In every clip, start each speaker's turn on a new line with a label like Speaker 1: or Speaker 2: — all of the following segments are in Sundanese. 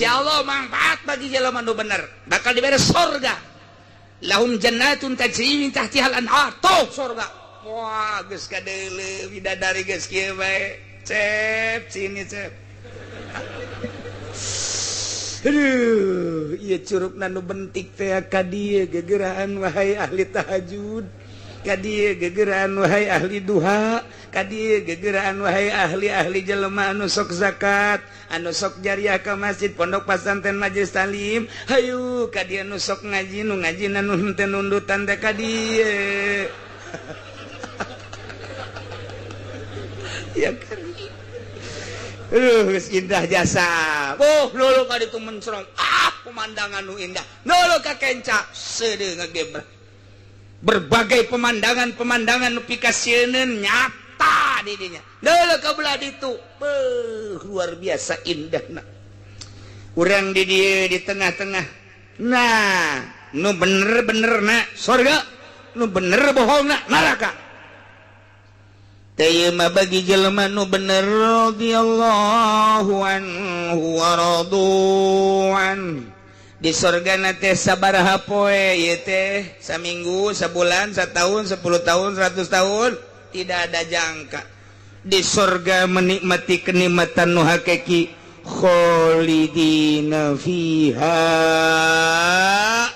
Speaker 1: Ya Allah, manfaat bagi jelema nu bener bakal diberi sorga. Lahum jannatun tajri min tahtihal anhar. Tuh sorga, wah, geus kadeuleu bidadari geus kieu bae. Cep sini, cep. Aduh, ieu curugna nu bentik teh ka dieu gegeraan wahai ahli tahajud. Ka dieu gegeraan wahai ahli duha. Ka dieu gegeraan wahai ahli-ahli jelema anu sok zakat, anu sok jariah ka masjid, pondok pesantren, majelis talim. Hayu ka dieu nu sok ngaji, nu ngaji nu henteu nundutan teh ka dieu. Ya kan? Geus indah jasa. Oh, lulu ka ditu mencrong. Ah, pemandangan nu indah. Lulu ka kenca seudeuh ngagebra. Berbagai pemandangan-pemandangan nu pikasieun nyata di dinya. Lulu ka belah ditu. Beuh, luar biasa indahna. Urang di dieu di tengah-tengah. Nah, nu bener-bener na sorga, nu bener bohongna neraka. Teu bagi jelema nu bener radhiyallahu anhu wa radu'an. Di sorgana teh sabaraha poe ieu teh? Saminggu, sabulan, satahun, 10 tahun, 100 tahun, tidak ada jangka. Di sorga menikmati kenikmatan nu hakiki, kholidina fiha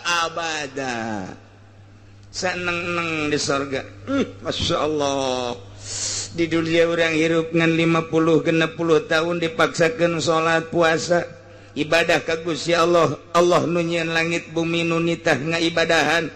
Speaker 1: abada. Seneng-neng di sorga. Masya Allah. Di dunia orang hirup ngan 50 60 tahun dipaksakan salat, puasa, ibadah ka Gusti Allah. Allah nu nyieun langit bumi, nu nitah ngaibadahan,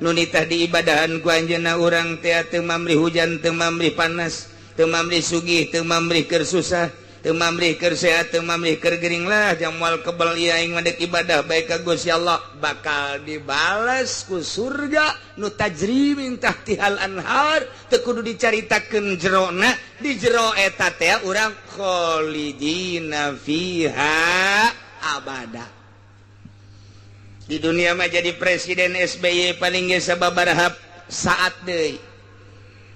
Speaker 1: nu nitah diibadahan ku anjeunna. Urang teh teu mamrih hujan, teu mamrih panas, teu mamrih sugih, teu mamrih keur susah, teu mamrih keur sehat, teu mamrih keur gering lah. Jang moal kebel ieu aing mah ibadah baik ka Gusti Allah, bakal dibales ku surga nu tajri min tahtihal anhar. Teu kudu dicaritakeun jerona. Di jero eta teh urang kholidina fiha abada. Di dunia mah jadi presiden SBY paling ge sababaraha saat deui.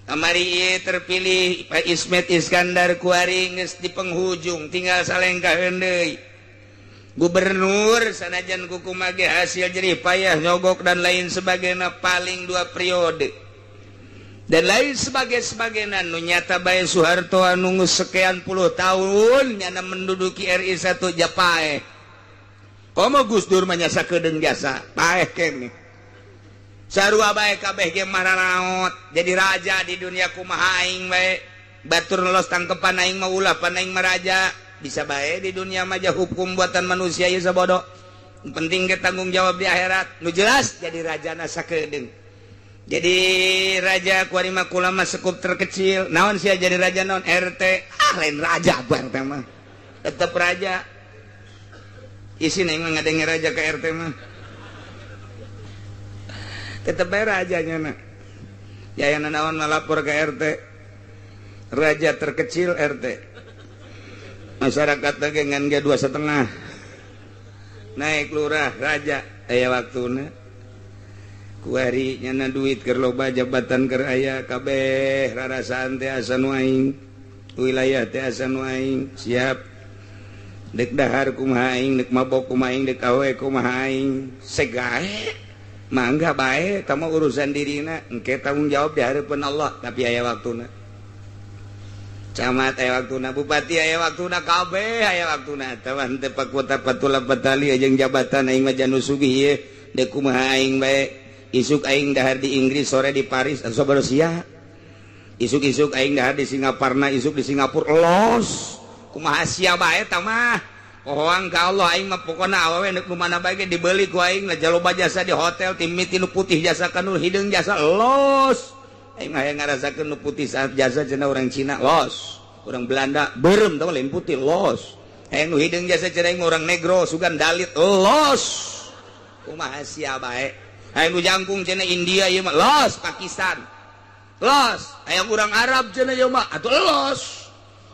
Speaker 1: Kamari ieu terpilih Pak Ismet Iskandar, kuari geus di penghujung, tinggal salengkaheun deui. Gubernur sanajan kukumaha ge hasil jerih payah nyogok dan lain sebagainya, paling dua periode dan lain sebagai sebagainya. Nu nyata bae Soeharto anu geus sekian puluh tahun nyana menduduki RI 1 japae. Komo Gus Dur mah nya sakedeung jasa paeh keneh. Sarua bae kabeh ge mararaot jadi raja di dunia. Kumaha aing bae, batur lolos tangkepan aing mah ulah, pan aing mah raja. Bisa bae di dunia mah hukum buatan manusia ieu sabodo. Penting ke tanggung jawab di akhirat. Nu jelas jadi raja na sakedeung. Jadi raja kuari mah kula mah sekup terkecil. Naon sia jadi raja naon? RT. Ah, lain raja ku RT mah. Tetep raja. Isin aing mah ngadenge raja ke RT mah. Tetep bae rajanya na. Ya yang naon lapor ke RT. Raja terkecil RT. Masyarakat lagi ngan ge 2,5. Naik lurah raja aya waktuna. Kuari nyana duit keur loba, jabatan keur aya kabeh, rarasaan teh asa nu aing, wilayah teh asa nu aing, siap dek dahar kumaha aing, dek mabok kumaha aing, dek awe kumaha aing, segae mangga bae. Tah mah urusan dirina, engke tanggung jawab di hareupeun Allah. Tapi aya waktuna camat, aya waktuna bupati, aya waktuna kabeh, aya waktuna. Tah mah henteu pakuta patula patali jeung jabatan. Aing mah janu sugih ieu, dek kumaha aing bae. Isuk aing dahar di Inggris, sore di Paris, asa sia. Isuk-isuk aing dahar di Singaparna, isuk di Singapura, los kumaha sia bae. Tah mah hoang ka Allah. Aing mah pokona awewe nu mana bae ge dibeli ku aing lah. Jaloba jasa di hotel timiti nu putih jasa ka nu hideung jasa, los. Aing mah hayang ngarasakeun nu putih saat jasa cenah orang Cina, los. Orang Belanda beureum tah lain putih, los. Hayang nu hideung jasa cenah aing orang negro sugan dalit, los. Kumaha sia bae. Hayang nu jangkung cenah India ieu mah, los. Pakistan, los. Hayang urang Arab cenah ieu mah atuh, los.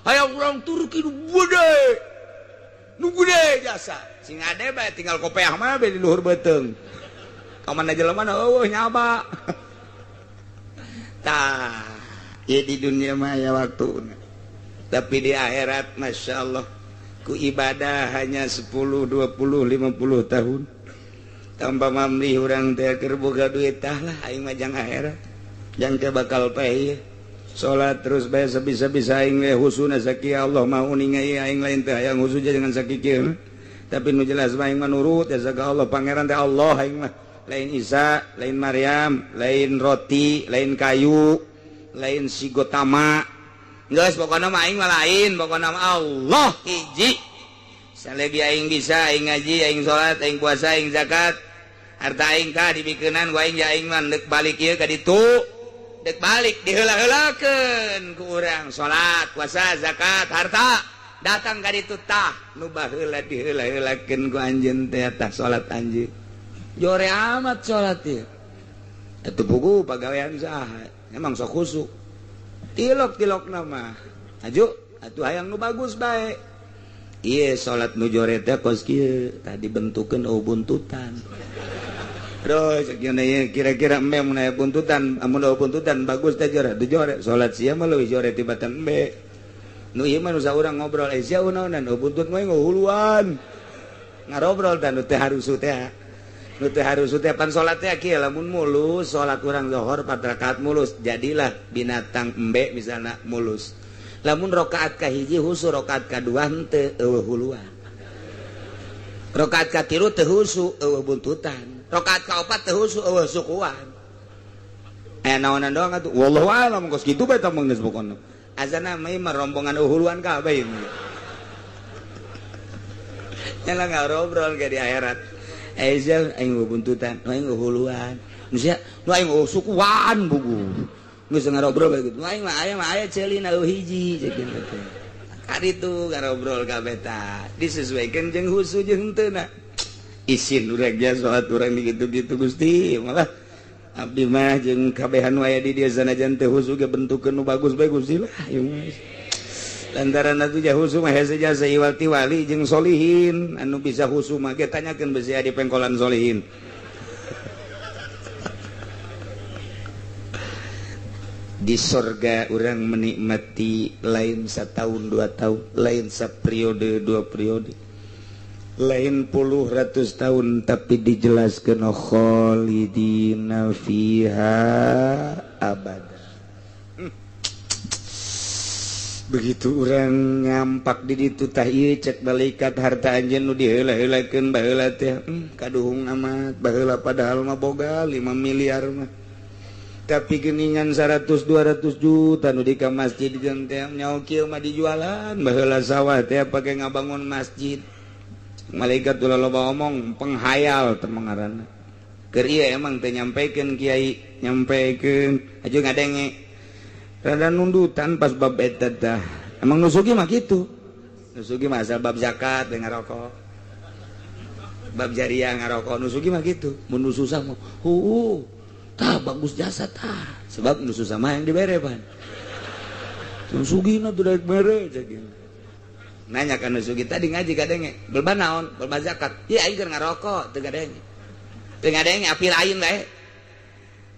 Speaker 1: Hayang urang Turki nu gede, nu gede jasa sing ade bae, tinggal kopeah mah be di luhur beuteung ka mana jelema na eueuh nyaba. Tah ieu di dunia mah aya waktuna, tapi di akhirat masya Allah. Ku ibadah hanya 10, 20, 50 tahun tanpa mamli urang teh keur boga duit, tah lah, aing mah jang akhirat, jang ke bakal paeh. Salat terus bae sabisa-bisa aing we husuna sakieu. Allah mau uninga ieu, aing lain teh hayang husu jangan sakieu, tapi nu jelas mah aing mah nurut ya ka Allah. Pangeran teh Allah aing mah, lain Isa, lain Maryam, lain roti, lain kayu, lain si Gotama. Geus, pokokna mah aing mah lain, pokokna mah Allah hiji. Salagi aing bisa, aing ngaji, aing salat, aing puasa, aing zakat, harta aing tah dibikeunan ku aing ya. Aing mah deuk balik ieu ka ditu, dek balik diheula-heulakeun ku urang salat, puasa, zakat, harta, datang ka ditu tah nu baheula diheula-heulakeun ku anjeun teh. Tah, salat anjeun jore amat, salat ieu atuh buku pagawean saha emang sok khusuk tilok-tilok nama aju atuh hayang nu bagus bae. Ieu salat nu jore teh kos kieu tadi bentukeun, oh, buntutan. Aduh, kira-kira embe mun aya buntutan, amun aya buntutan bagus teh, jore teh jore. Salat sia mah leuwih jore tibatan embe. Nu ieu mah nu saurang ngobrol, eh, sia naonan? Oh, buntut mah ngahuluan. Ngarobrol tah nu teh harusu teh. Nu teh harusu teh pan salat teh kieu, lamun mulus salat urang zuhur 4 rakaat mulus, jadilah binatang embe misalna mulus. Lamun rakaat kahiji husu, rakaat kadua henteu, eueuh huluan. Rakaat katilu teu husu, eueuh buntutan. Rakaat kaopat teu husu, eueuh sukuan. Eh, naonan doang atuh, wallahu alam, kos kitu bae tah geus pokona. Azana mah mah rombongan huluan kabeh ieu. Nyala ngarobrol ke di akhirat. Eh, sia aing buntutan, aing huluan. Nu sia nu aing sukuan buku. Geus ngarobrol bae kitu. Aing mah aya mah aya ceulina hiji cek teh. Kaditu ngarobrol kabeh tah. Disesuaikan jeung husu jeung henteu. Isin urang ja salat urang gitu-gitu. Gusti, malah abdi mah jeung kabehan aya di dieu sanajan teu husu ge bentukeun nu bagus bae, Gusti lah ieu mah. Lantaran atuh ja husu mah hese jasa iwal ti wali jeung solihin anu bisa husu mah ge, tanyakeun besi di pengkolan solihin. Di sorga urang menikmati lain setahun 2 tahun, lain periode dua periode, lain puluh ratus tahun, tapi dijelaskan khalidina fiha abada. Begitu urang ngampak di ditu tah ieu cek malaikat, harta anjeun nu diheula-heulakeun baheula teh, kaduhung amat baheula, padahal mah boga 5 miliar mah, tapi geningan 100 200 juta nu di ka masjid jeung teh nyaho kieu mah dijualan baheula sawah teh pake ngabangun masjid. Malaikat ulah loba omong, penghayal teh ngaranna. Keur ieu emang teh nyampaikan, kiai nyampaikan aju ngadenge rada nundutan pas bab eta tah. Emang nu sugih mah kitu, nu sugih mah asal bab zakat dengan rokok, bab jariah ngarokok. Nu sugih mah kitu. Mun nu susah mah huu tah bagus jasa tah, sebab nu susah mah yang dibere. Pan nu sugihna tuh daek mere cek. Nanya kan nu sugih tadi ngaji kadenge belba naon, belba zakat ieu, aing keur ngarokok, teu ngadenge, teu ngadenge, api lain bae.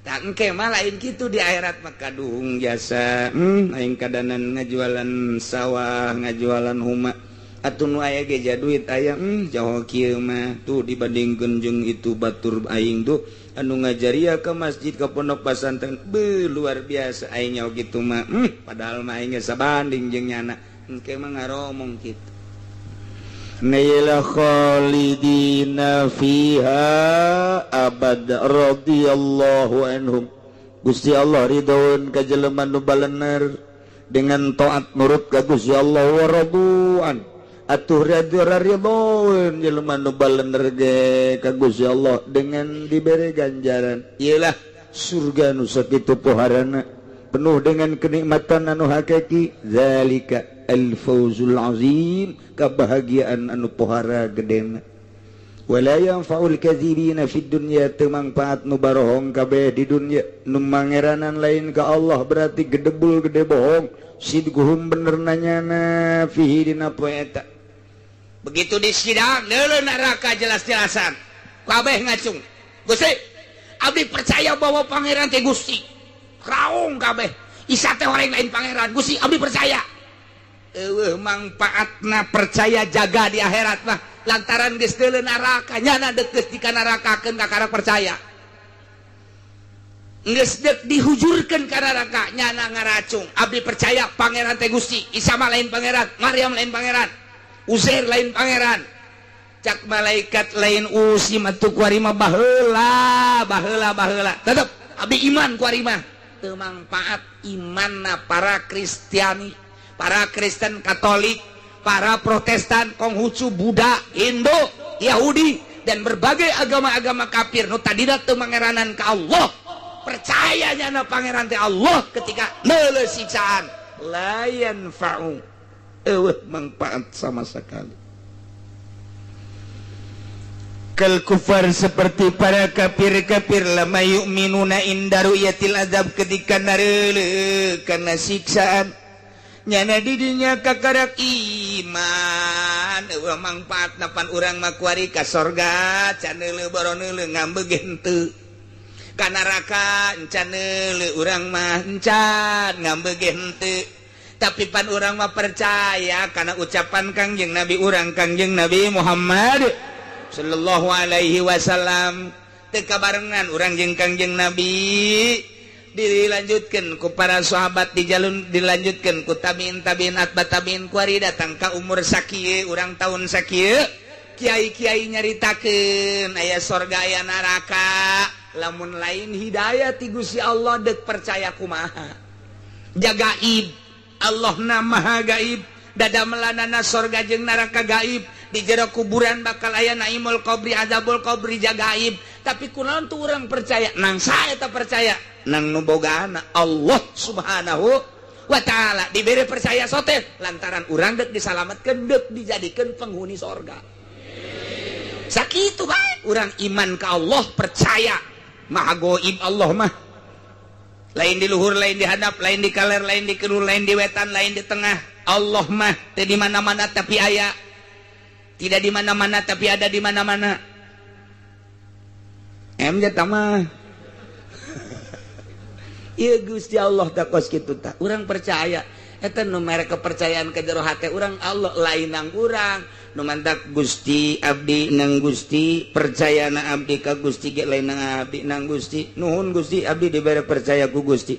Speaker 1: Tak engke mah lain kitu, di akhirat mah kaduhung jasa. Aing kadanan ngajualan sawah, ngajualan huma atuh, nu aya ge duit aya, jauh kieu mah tuh dibandingkeun jeung itu batur aing tuh anu ngajaria ke masjid, ke pondok pesantren be, luar biasa aing nyaho kitu mah. Padahal mah aing geus sabanding jeung nyana. Engke mah ngaromong kitu. Naila khalidina fiha abad radhiyallahu anhum. Gusti Allah ridhoeun ka jelema nu balener dengan taat nurut ka Gusti Allah. Wa radu'an, atuh ridho ridhoeun jelema nu balener ge ka Gusti Allah dengan diberi ganjaran, iyalah surga nu sakitu poharana, penuh dengan kenikmatan anu hakiki. Zalika al-fawzul azim, kebahagiaan anu pohara gedena. Wala yanfa'ul kadzibina fid dunya, teu mangfaat nu barohong kabeh di dunya, nu mangeranan lain ka Allah, berarti gedebul gede bohong. Sidquhum, bener nanyana, fihi dina poe eta. Begitu di sidang neuleuh neraka jelas-jelasan kabeh ngacung, "Gusti, abdi percaya bahwa pangeran teh Gusti." Raung kabeh, "Isa teh orang lain pangeran." "Gusti, abdi percaya." Eueuh mangpaatna percaya jaga di akhirat mah, lantaran geus deuleu neraka, nyana deukeut di nerakakeun, kakara percaya. Geus deuk dihujurkeun ka neraka, nyana ngaracung, "Abdi percaya pangeran teh Gusti Isa mah lain pangeran, Maryam lain pangeran, Uzair lain pangeran." Cak malaikat, "Lain usim atuh kuari mah, baheula, baheula, baheula, tetep abdi iman kuari mah." Teu mangpaat imanna para Kristiani, para Kristen Katolik, para Protestan, Konghucu, Buddha, Hindu, Yahudi, dan berbagai agama-agama kafir nu tadina teu mangeranan ka Allah. Percaya na pangeran teh Allah, ketika neuleuh siksaan, la yanfa'u, eueuh manfaat sama sekali. Kal kufar, seperti para kafir-kafir, lama yu'minuna inda ru'yatil azab, ketika nareuleuh karena siksaan, nyana didinya kakarak iman. Eueuh mangfaat, napan urang mah kuari ka sorga can neuleuh, boro neuleuh, ngambek henteu. Ka neraka encan neuleuh, urang mah encan, ngambek henteu. Tapi pan urang mah percaya karena ucapan Kangjeng Nabi urang, Kangjeng Nabi Muhammad Shallallahu Alaihi Wasallam. Teu kabarengan urang jeung Kangjeng Nabi, dilanjutkan ku para sahabat, di jalun dilanjutkan ku tabiin, tabiin, atba tabiin, kuari datang ka umur sakieu urang, tahun sakieu, kiai-kiai nyaritakeun aya sorga, aya neraka. Lamun lain hidayah ti Gusti Allah, dek percaya kumaha? Jaga gaib, Allah na maha gaib. Dada melanana sorga jeung neraka gaib, di jero kuburan bakal aya naimul qabri, azabul qabri, gaib. Tapi kunaon tuh orang percaya? Nang saya tak percaya nang nu bogana Allah Subhanahu wa Ta'ala. Diberi percaya sote lantaran urang dek disalamatkan, dek dijadikan penghuni sorga. Sakitu bae urang iman ke Allah, percaya maha goib Allah mah. Lain di luhur, lain di hadap, lain di kaler, lain di kidul, lain di wetan, lain di tengah. Allah mah teu di mana-mana tapi aya, tidak di mana-mana tapi ada di mana-mana. Em jatah mah. Iya, Gusti Allah tak kos kitu tah. Urang percaya eta nu mere kepercayaan ke jero hate urang Allah, lain nang urang. Nu mantak Gusti, abdi nang Gusti, percaya na abdi ka Gusti ge lain nang abdi nang Gusti. Nuhun Gusti, abdi dibere percaya ku Gusti.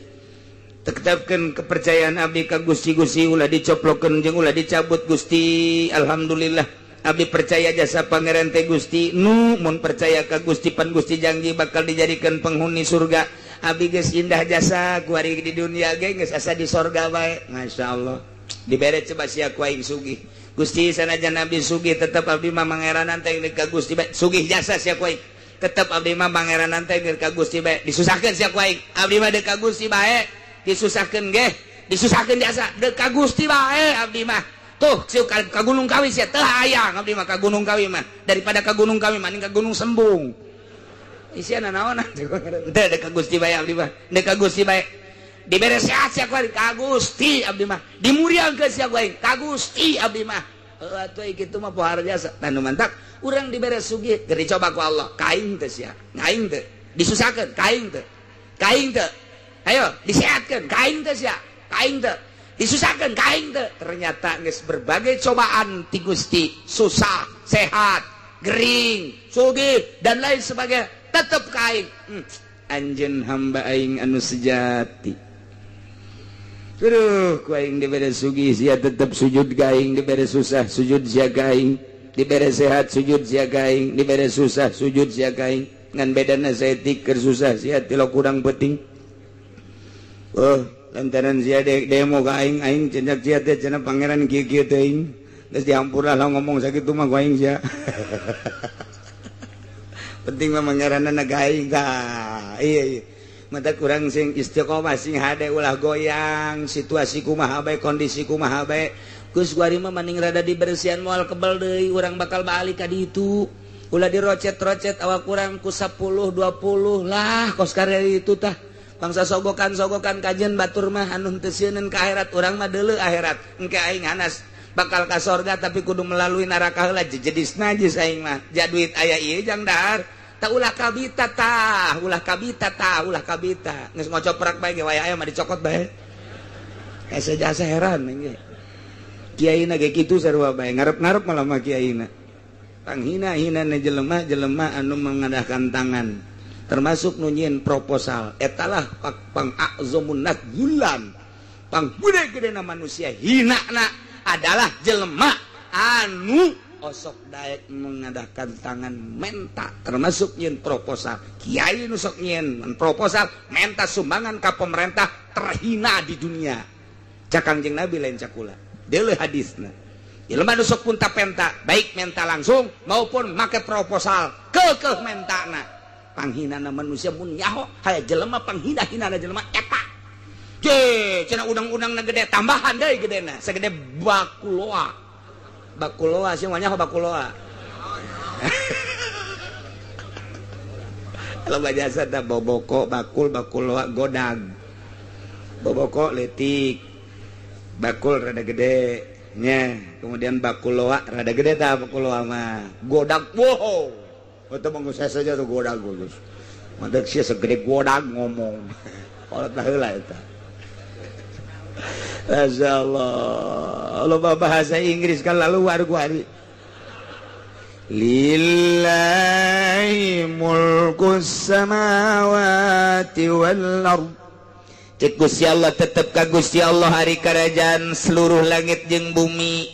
Speaker 1: Tetapkan kepercayaan abdi ka Gusti. Gusti, ulah dicoplokeun jeung ulah dicabut, Gusti. Alhamdulillah, abdi percaya jasa pangeran teh Gusti. Nu mun percaya ka Gusti, pan Gusti janji bakal dijadikan penghuni surga. Abdi geus indah jasa kuari di dunia ge, geus asa di sorga bae. Masya Allah, dibere coba sia ku aing sugih. Gusti, sanajan abdi sugih, tetep abdi mah mangeranan teh ka Gusti bae. Sugih jasa sia ku aing, tetep abdi mah mangeranan teh ka Gusti bae. Disusahkeun sia ku aing, abdi mah deuk ka Gusti bae. Disusahkeun ge, disusahkeun jasa, deuk ka Gusti bae abdi mah. Tuh sieu ka Gunung Kawi sia, teu hayang abdi mah ka Gunung Kawi mah. Daripada ka Gunung Kawi, mending ka Gunung Sembung. Isiana naon? Teu, deuk ka Gusti bae abdi mah, deuk ka Gusti bae. Dibere sehat sia ku aing, ka Gusti abdi mah. Dimuriangkeun sia ku aing, ka Gusti abdi mah. Heuh atuh, kitu mah pohara jasa. Tah, nu mantak urang dibere sugih, keur dicoba ku Allah, ka aing teh sia, aing teh disusahkeun, ka aing teh, ka aing teh. Ayo disehatkeun, ka aing teh sia, ka aing teh. Disusahkeun, ka aing teh. Ternyata geus berbagai cobaan ti Gusti, susah, sehat, gering, sugih, dan lain sebagainya, tetep ka aing. Anjeun hamba aing anu sejati. Aduh, ku aing dibere sugih sia tetep sujud ka aing, dibere susah sujud sia ka aing, dibere sehat sujud sia ka aing, dibere susah sujud sia ka aing. Ngan bedana saeutik, keur susah sia tilo kurang penting. Oh, lantaran sia demo ka aing, aing cendak sia teh cenah pangeran kieu-kieu teuing. Geus dihampura lah ngomong sakitu mah ku aing sia. Penting mah pangeranna ka aing tah. Iya. Mata kurang sing istiqomah, sing hade, ulah goyang, situasi kumaha bae, kondisi kumaha bae. Geus kuari mah mending rada dibersihan, moal kebel deui urang bakal balik ka ditu. Ulah dirocet-rocet awak kurang ku 10 20 lah, kos karya itu tah. Bangsa sogokan-sogokan kajian batur mah anu teu sieun ka akhirat, urang mah deuleu akhirat. Engke aing hanas bakal ka sorga, tapi kudu melalui neraka heula, jejedis najis aing mah. Ja duit aya ieu jang dahar. Tak ulah kabita tah, ulah kabita tah, ulah kabita. Geus ngocoprak bae ge waya aya mah dicokot bae. Asa jasa heran ge. Kiai na ge kitu sarua bae, ngarep-ngarep malah mah kiai na. Panghina-hina jelema, jelema anu mengadahkan tangan, termasuk nu nyieun proposal. Etalah pang a'zamun nas gulam, pang gede-gede na manusia hina na adalah jelema anu osok daek mengadakan tangan menta, termasuk nyieun proposal. Kiai nu sok nyieun proposal menta sumbangan ka pemerintah terhina di dunia, cak Kangjeng Nabi, lain cak kula. Deuleu hadisna. Jelema nu sok punta penta, baik menta langsung maupun make proposal, kekeh mentana, panghinana manusia. Mun nyaho haya jelema panghina-hinana jelema eta. Je, cenah undang-undang na gede, tambahan deui gedena segede bakuloa. Bakuloa sih mah nyaho bakuloa. Loba jasa da boboko, bakul, bakuloa, godag. Boboko letik, bakul rada gede nya, kemudian bakuloa rada gede. Tah, bakuloa mah godag. Wow, itu mah saya saja tuh godag bagus. Mantak sia segede godag ngomong. Kolot baheula eta. Masya Allah. Loba bahasa Inggris kan lalu war-wari. Lillahi mulkus samawati wal ard. Cek Gusti Allah, tetep ka Gusti Allah hari kerajaan seluruh langit jeung bumi.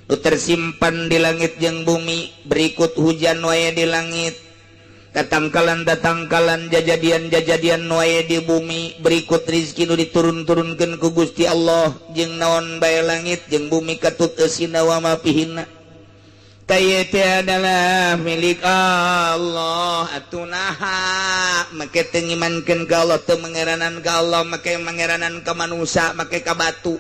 Speaker 1: Nu tersimpan di langit jeung bumi, berikut hujan wae di langit, tatangkalan-tatangkalan, jajadian-jajadian wae di bumi, berikut rizki nu diturun-turunkeun ku Gusti Allah, jeung naon bae langit jeung bumi katut eusina wa ma fihinna. Teh adalah milik Allah. Atuh naha make teu ngimankeun ka Allah, teu mangeranan ka Allah, make mangeranan ka manusia, make ka batu?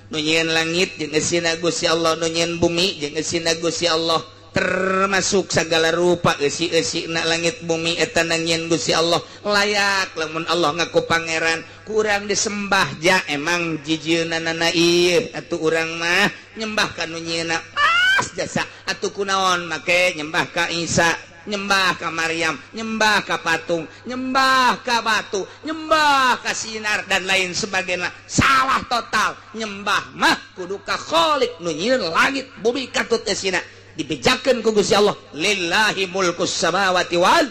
Speaker 1: Nu nyieun langit jeung eusina Gusti Allah, nu nyieun bumi jeung eusina Gusti Allah, termasuk segala rupa eusi-eusi na langit bumi eta nyieun Gusti Allah. Layak lamun Allah ngaku pangeran, kurang disembah. Ja emang jijieunana ieu atuh, urang mah nyembah ka nu nyieunna pas jasa. Atuh kunaon make nyembah ka Isa, nyembah ka Maryam, nyembah ka patung, nyembah ka batu, nyembah ka sinar, dan lain sebagainya? Salah total. Nyembah mah kudu ka Khalik nu nyieun langit bumi katut eusina. Dibejakeun ku Gusti Allah, lillahi mulkus samawati wal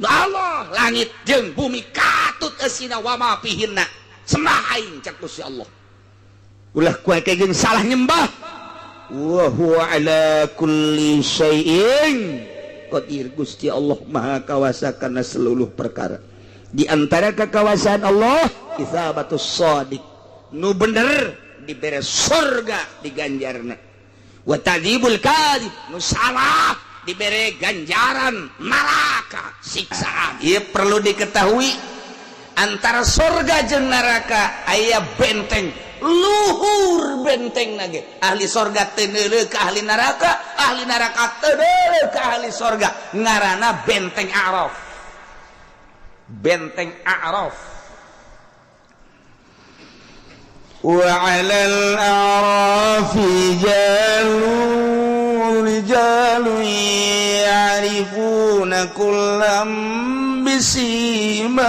Speaker 1: Allah, langit jeung bumi katut eusina wa ma fihinna, sembah aing, cak Gusti Allah. Ulah ku jeung salah nyembah. Wa huwa ala kulli syai'in qadir. Gusti Allah Maha kawasa karena seluruh perkara. Di antara kekawasaan Allah, isabatus shadiq, nu bener dibere surga, diganjarna, wa ta'dzibul kadzib, nu salah dibere ganjaran neraka, siksaan. Ieu perlu diketahui, antara surga jeung neraka aya benteng luhur. Benteng nage ahli sorga teu ke ahli neraka, ahli neraka teu ke ahli sorga, ngarana benteng Araf, benteng Araf. وعلى الأعراف رجال يعرفون كلا بسيماهم.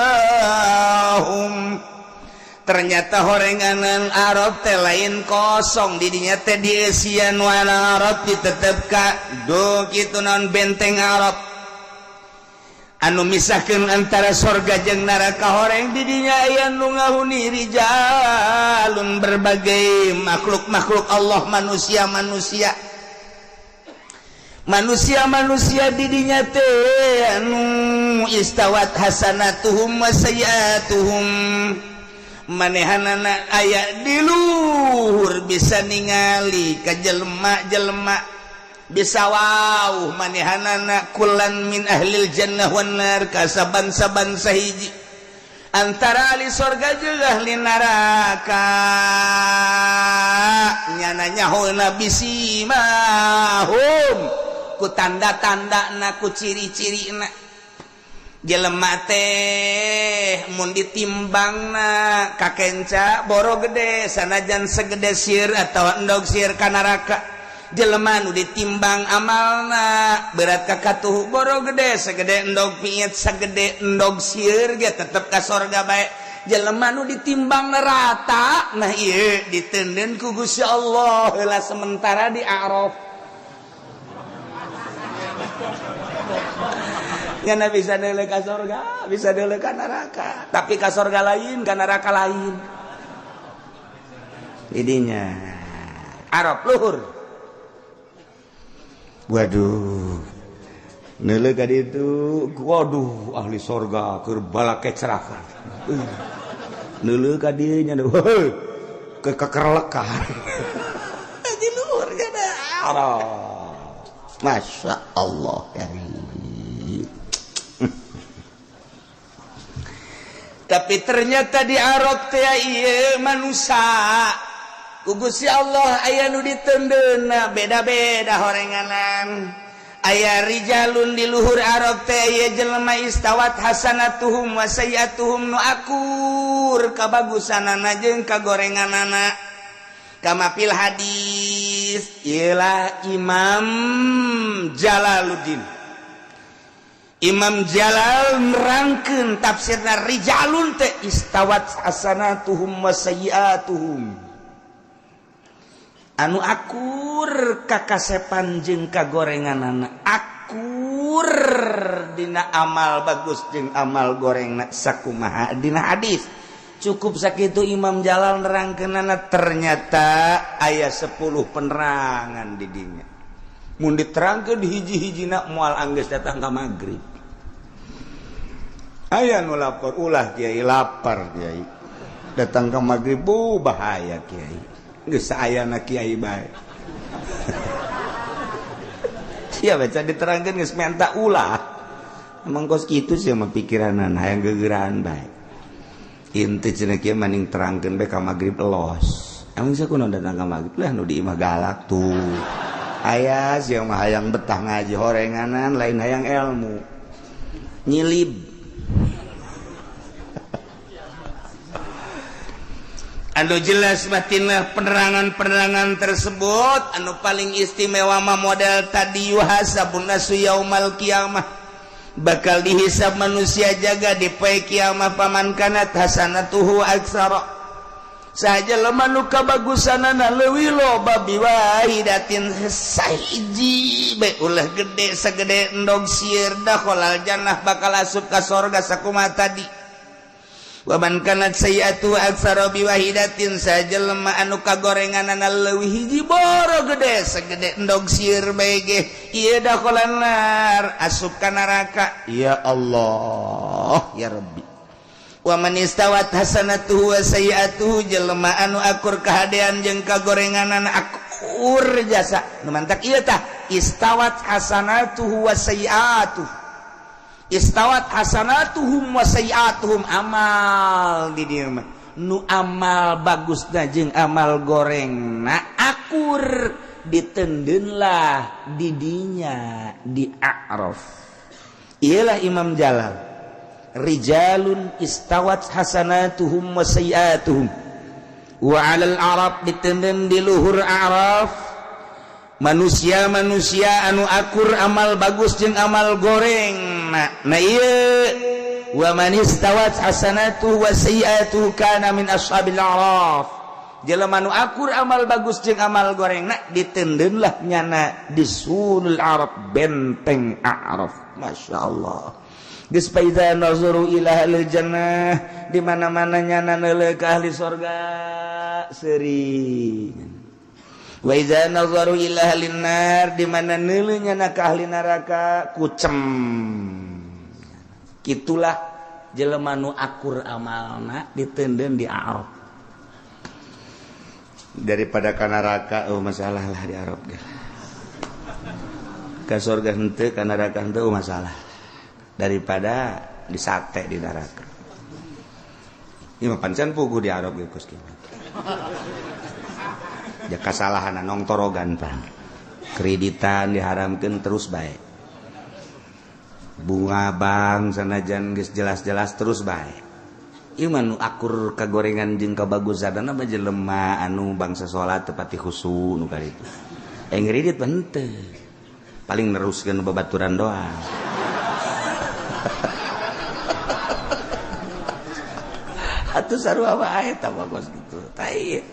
Speaker 1: Ternyata horenganan Arab teh lain kosong, didinya teh dieusian wana Arab, ditetep ka do kitu naon benteng Arab anu misahkeun antara sorga jeung neraka. Horeng didinya aya nu ngahuni rijalun, berbagai makhluk-makhluk Allah, manusia-manusia, manusia-manusia didinya teh anu istawat hasanatuhum wa sayyiatuhum. Manehanana aya di luhur, bisa ningali ka jelema-jelema, bisa wow manehanana kulan min ahlil jannah wan nar, ka saban-saban sahiji antara ahli sorga jeung ahli neraka. Nyana nyahona bisimahum, ku tanda-tanda na, ku ciri-ciri na. Jelema teh mun ditimbangna kakenca boro gede, sanajan segede sir atau endog sir ka neraka. Jelema nu ditimbang amalna berat ka katuhu, boro gede segede endog piit, segede endog sir ge tetep ka sorga bae. Jelema nu ditimbang rata, nah ieu diteundeun ku Gusti Allah heula sementara di A'raf. Ngana bisa deuleu ka sorga, bisa deuleu ka neraka, tapi ka sorga lain, ka neraka lain. Idinya Arab luhur. Waduh, neuleuh ka ditu, waduh ahli sorga keur balakecrakan. Neuleuh ka dieu nya ke kekerlekan. Di luhur kana Arab. Masya Allah karim. Tapi ternyata di Arab teh ieu manusia ku Gusti Allah aya nu diteundeunna beda-beda horenganan. Aya rijalun di luhur Arab teh ieu jelema istawat hasanatuhum wa sayyiatuhum, nu akur kabagusanana jeung kagorenganana. Kama fil hadis, ialah Imam Jalaluddin. Imam Jalal nerangkeun tafsirna rijalun teh istawat hasanatuhum wa sayyiatuhum, anu akur kakasepan jeung kagorenganana, akur dina amal bagus jeung amal gorengna sakumaha dina hadis. Cukup sakitu Imam Jalal nerangkeunana, ternyata aya 10 penerangan di dinya. Mun diterangkeun hiji-hijina moal anggeus datang ka magrib. Aya nu lapor, ulah kiai lapar kiai. Datang ka magrib bu bahaya kiai. Geus saayana kiai bae. Sia baca diterangkeun geus menta ulah. Emang kos kitu sia mah pikiranan hayang gegeraan bae. Inti cenah kieu maning terangkeun bae ka magrib los. Emang sia kunaon datang ka magrib lah nu di imah galak tuh. Aya sia mah hayang betah ngaji horenganan lain hayang ilmu. Nyilib. Anu jelas batinlah penerangan-penerangan tersebut. Anu paling istimewa mah model tadi yuhasabun nasu yaumal kiamah, bakal dihisab manusia jaga di poe kiamah. Paman kanat hasanatuhu aksara, saja lemah nu kabagusanana leuwih loba biwahidatin sahiji bae ulah gede sagede endog sieur dakhalal jannah, bakal asup ka sorga sakumaha tadi. Waman kanat sayyi'atu aksara biwahidatin, sajelema anu kagorenganana leuwih hiji boro gede segede endog sieur bae ge ieu dakhalan nar, asup ka neraka. Ya Allah ya Rabbi. Wa man istawat hasanatuhu wa sayyi'atuhu, jelema anu akur kahadean jeung kagorenganana akur jasa nu mantak ieu tah istawat hasanatuhu wa sayyi'atuhu, istawat hasanatuhum wa sayyi'atuhum, amal di dieu mah nu amal bagusna jeung amal gorengna akur ditendeunlah di dinya di A'raf. Iyalah Imam Jalal, rijalun istawat hasanatuhum wa sayyi'atuhum. Wa 'alal arab, ditendeun di luhur A'raf manusia-manusia anu akur amal bagus jeung amal goreng. Nah ieu wa man istawat hasanatuhu wa sayyi'atuhu kana min ashabil a'raf, jelema nu akur amal bagus jeung amal goreng na ditendeunlah nyana di sulul Arab, benteng A'raf. Masya Allah. Geus fa iza nazaru ila ahlil jannah, di mana-mana nyana neuleuh ka ahli sorga seuri. Wa iza nazaru ila ahlin nar, di mana neuleuh nyana ka ahli neraka kucem. Kitulah jelema nu akur amalna ditendeun di A'raf daripada ka neraka. Oh masalah lah di Arab ge. Ka sorga henteu, ka neraka henteu, oh masalah daripada disate di neraka. Ieu mah pancen puguh di Arab ge kos kieu. Ja kasalahan nongtorogan pan. Kreditan diharamkeun terus bae. Bunga bank sanajan geus jelas-jelas terus bae. Ieu mah nu akur kagorengan jeung kabagusanana mah jelema anu bangsa salat tepati khusu nu kaditu. Eh ngredit mah henteu. Paling neruskeun babaturan doang. Atuh sarua wae eta mah kos kitu. Tai.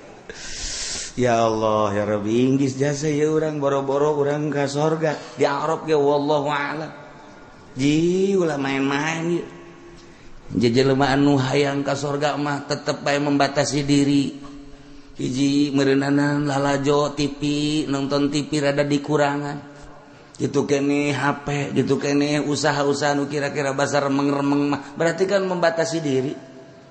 Speaker 1: Ya Allah ya Rabbi inggis jasa ya urang boro-boro urang ka sorga di Arab ge wallahu a'lam. Ji ulah main-main ieu. Jelema anu hayang ka sorga mah tetep bae membatasi diri. Hiji meureunana lalajo TV, nonton TV rada dikurangan. Gitu kene HP, gitu kene usaha-usaha nu kira-kira basa remeng-remeng mah berarti kan membatasi diri.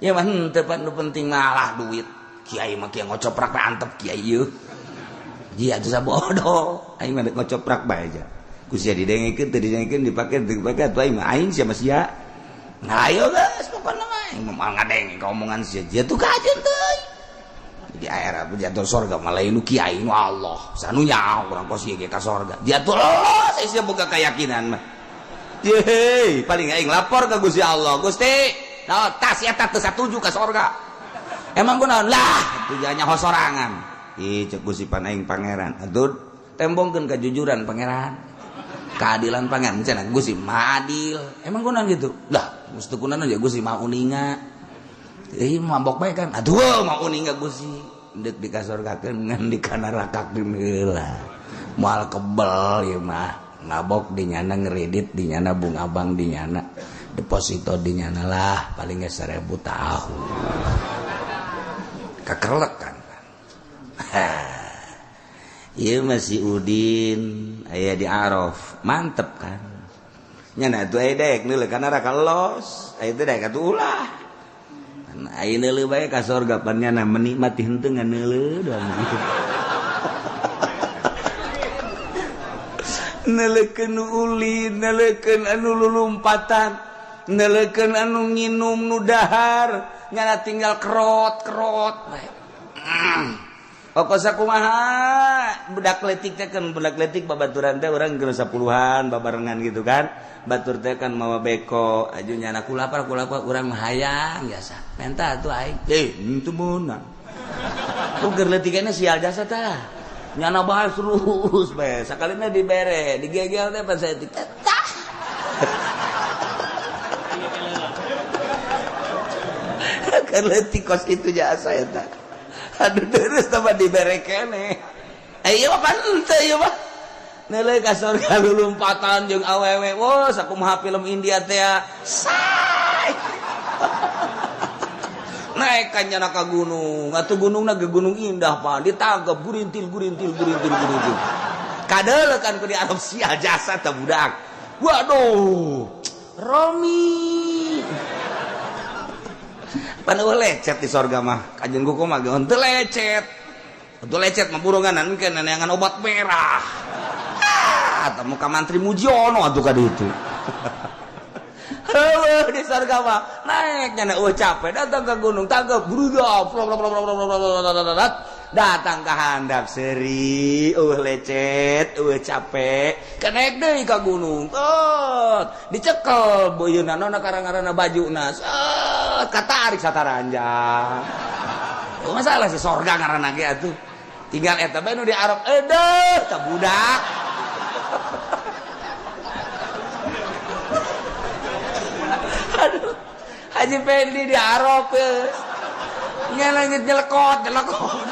Speaker 1: Ya mah henteu pan nu penting malah duit. Kiai mah kieu ngocoprak bae antep kiai ieu. Ji atuh sabodo, aing mah ngocoprak bae aja. Ku sia didengekeun teu didengekeun dipake teu dipake atuh aing mah aing sia mah sia. Nah ayo geus pokona mah aing mah ngadenge ka omongan sia. Dia tuh kajeun teuing. Di air jatuh sorga malah nu kiai nu Allah. Sanu nyaho urang kos ieu ge ka sorga. Jatuh los sia boga keyakinan mah. Yeay, paling aing lapor ka Gusti Allah. Gusti, nah, tas eta teu satuju ka sorga. Emang kunaon lah tujuannya hosorangan. Ih cek Gusti pan aing pangeran. Atuh tembongkeun kejujuran pangeran. Keadilan pangeran cenah Gusti mah adil. Emang kunaon gitu? Lah, mesti kunaon ya Gusti mah uninga. Ih mabok bae kan. Aduh mah uninga Gusti. Deuk dikasorgakeun ngan dikanarakakeun heula. Moal kebel ieu mah. Mabok di nyana ngeredit di nyana bunga bank di nyana deposito di nyana lah paling ge 1000 tahun. Kakerlek kan. Ieu masih Udin aya di Araf, mantep kan. Nyana atuh aya daek neuleuh ka neraka los, aya teh daek atuh ulah. Aya neuleuh bae ka sorga pan nyana menikmati henteu ngan neuleuh doang gitu. Neuleukeun nu ulin, neuleukeun anu lulumpatan, neuleukeun anu nginum nu dahar, nyana tinggal kerot-kerot bae. Pokoknya kumaha budak letik teh kan budak letik babaturan teh urang geus 10-an babarengan gitu kan. Batur teh kan mawa beko aju nyana kulapar kulapar urang mah hayang biasa. Menta atuh aing. Eh, henteu meunang. Uger leutikana sial jasa tah. Nyana bae terus bae. Sakalina dibere, digegel teh pan saeutik teh. Tah. Kan leutik kos kitu jasa eta. Aduh terus tambah dibere kene. Eh ieu mah pan henteu ieu mah. Neuleuh ka sorga lulumpatan jeung awewe. Wah, sakumaha film India teh. Say. Naik ka nyana ka gunung. Atuh gunungna ge gunung indah pan. Ditangkep gurintil gurintil gurintil gurintil. Kadeuleuh kan ku di Arab sia jasa teh budak. Waduh. Romi. Pan eueuh lecet di sorga mah. Kajeun kuku mah ge henteu lecet. Henteu lecet mah burunganan engke neangan obat merah. Ah, temu ka mantri Mujiono atuh ka ditu. Heueuh di sorga mah naik nyana eueuh capek datang ke gunung tangkep bruda datang ka handap seuri eueuh lecet eueuh capek kenaik deui ka gunung tot dicekel beuyeuna nona karang-karana bajuna set katarik sataranjang. Oh, masalah si sorga ngaranna ge atuh tinggal eta bae nu di Arab edeuh ka budak. Aduh, Haji Pendi di Arab nyelengit nyelekot nyelekot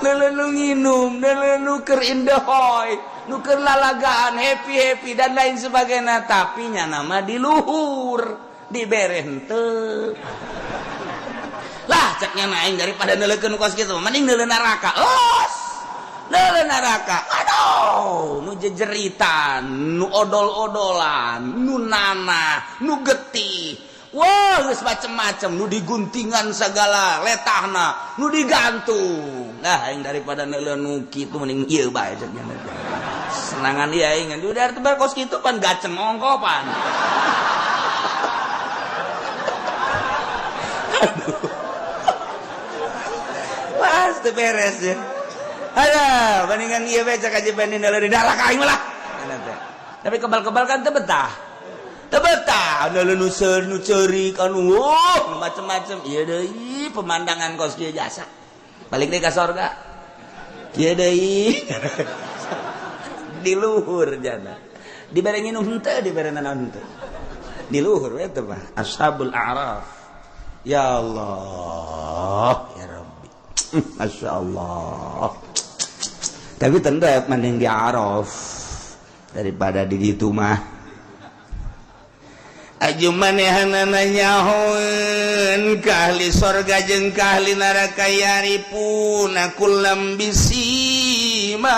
Speaker 1: neuleuh nu nginum neuleuh nu keur indehoy nu keur lalagaan happy happy dan lain sebagainya tapi nya nama di luhur dibere henteu lah ceknya aing daripada neuleukeun kos kitu mending neuleuh neraka los neuleuh neraka. Aduh, nu jejeritan, nu odol-odolan, nu nanah, nu getih. Wah, geus macem-macem, nu diguntingan segala letahna, nu digantung. Nah, aing daripada neuleuh nu kitu mending ieu bae cek nya. Senangan ieu aing ngan udah tebar kos kitu pan gaceng ongkopan. Aduh. Pasti beres ya. Ada, bandingan ieu bae cek aja banding neuleuh di neraka aing lah. Tapi kebal-kebal kan teu betah. Teu betah, neuleuh nu seur nu ceurik anu macem-macem. Ieu deui pemandangan kos kieu jasa. Balik deui ka sorga. Ieu deui. Di luhur jana. Dibere nginum henteu, dibere naon henteu. Di luhur we teh mah ashabul a'raf. Ya Allah, ya Rabbi, Masya Allah. Tapi tentu mending di Araf daripada di ditu mah. Aju manehanana nyahoeun ka ahli sorga jeung ka ahli neraka, ya'rifuna kullam bisimahum.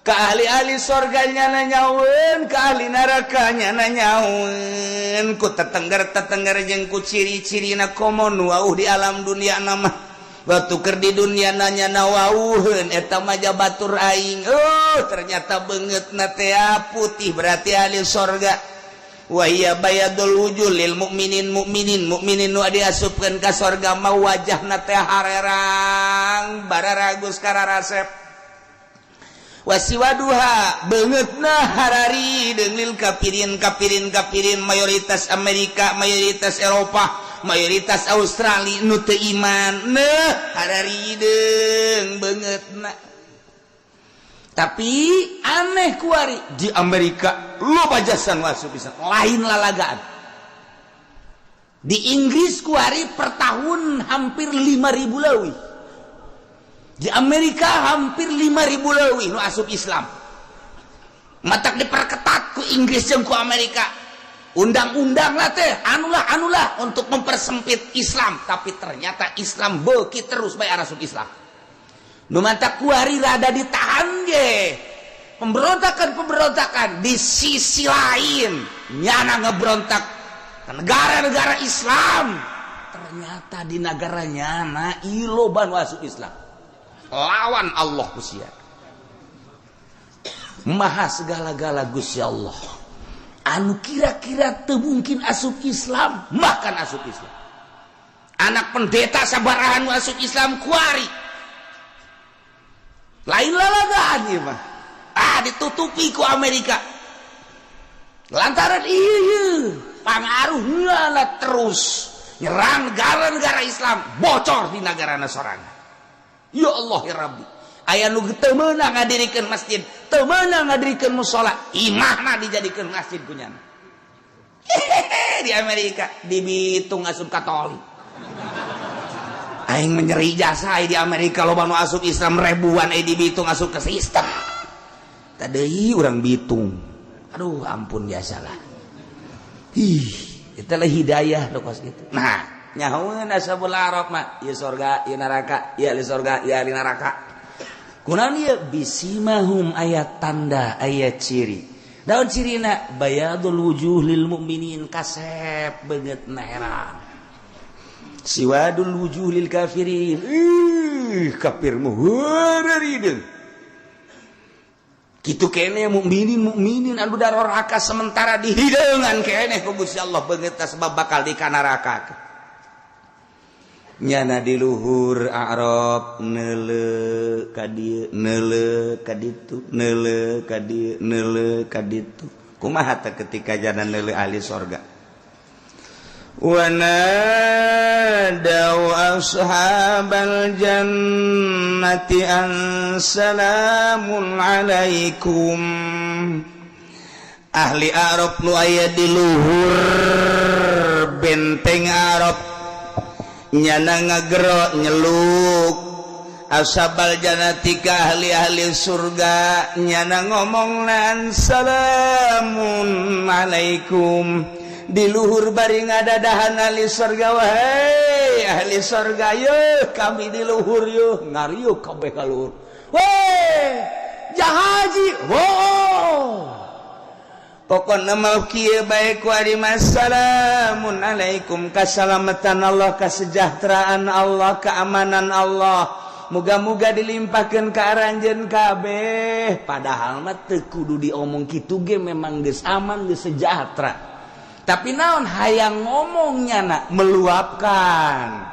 Speaker 1: Ka ahli-ahli sorga nyana nyahoeun, ka ahli neraka nyana nyahoeun ku tetengger-tetengger jeung ku ciri-cirina. Komo nu wauh di alam dunia nama, waktu keur di dunia nanya nawauheun, eta mah batur aing. Oh, ternyata beungeutna teh putih, berarti ahli sorga. Wa hiya bayadul wujuh lil mukminin. Mukminin mukminin nu diasupkeun ka sorga mah wajahna teh harerang, bararagus, kararasep. Wasiwaduha, beungeutna hararideung, lil kafirin. Kafirin kafirin mayoritas Amerika, mayoritas Eropa, mayoritas Australia, nu teu iman. Nah, hararideung beungeutna. Tapi aneh, kuari di Amerika loba jasa asup bisa lain lalagaan. Di Inggris kuari per tahun hampir 5000 leuwih, di Amerika hampir 5000 leuwih nu asup Islam. Matak diperketat ku Inggris jeung ku Amerika undang-undang lah teh, anulah anulah, untuk mempersempit Islam. Tapi ternyata Islam beuki terus bae asup Islam. Nu matak kuari rada ditahan ge pemberontakan-pemberontakan. Di sisi lain nyana ngebrontak ke negara-negara Islam, ternyata di negara nyana loba nu asup Islam. Lawan Allah Gusti Maha segala-gala. Gusti Allah anu kira-kira teu mungkin asup Islam, bahkan asup Islam. Anak pendeta sabarahan asup Islam kuari. Lain lalagaan ieu mah. Ah, ditutupi ku Amerika lantaran iya pangaruh lah, terus nyerang negara-negara Islam, bocor di negara sorangan. Ya Allah, ya Rabbi, aya nu teu meunang ngadirikeun masjid, teu meunang ngadirikeun musala, imahna dijadikeun masjid kunyana. Di Amerika dibitung asup Katolik. Aing menyeri jasa di Amerika loba nu asup Islam ribuan, eh dibitung asup ke sistem tadi orang Bitung. Aduh, ampun, biasalah. Ih, itulah hidayah lo kos gitu. Nah, nyahoeun ashabul A'raf mah ieu sorga, ieu neraka, ieu ahli sorga, ieu ahli neraka. Kunaon ieu? Bisimahum, aya tanda, aya ciri. Daun cirina bayadul wujuh lil mukminin, kasep beungeutna herang. Siwadul wujuh lil kafirin, ih, kafir mah heureurideung kitu kene. Mukminin mukminin anu daroraka sementara dihideungan keneh ku Gusti Allah beungeutna sebab bakal di neraka. Nyana di luhur A'raf neuleu ka dieu, neuleu ka ditu, neuleu ka dieu, neuleu ka ditu. Kumaha teh ketika jana neuleu ahli sorga? ونادوا أصحاب الجنة أن سلام عليكم. Ahli Arab nu aya di luhur benteng Arab nyana ngagero nyeluk ashabal jannati ka ahli-ahli surga. Nyana ngomong nan salamun alaikum. Di luhur bari ngadadahan ahli surga, wahai ahli surga, yeuh kami di luhur yeuh. Ngariuh kabeh ka luhur. Weh, jahaji, oh, pokokna mau kieu bae ku ari salamun alaikum, kasalamatan Allah, kesejahteraan Allah, keamanan Allah, muga-muga dilimpahkan ke aranjeun kabeh. Padahal mah teu kudu diomong kitu ge memang geus aman, geus sejahtera, tapi naon, hayang ngomongnya nak meluapkan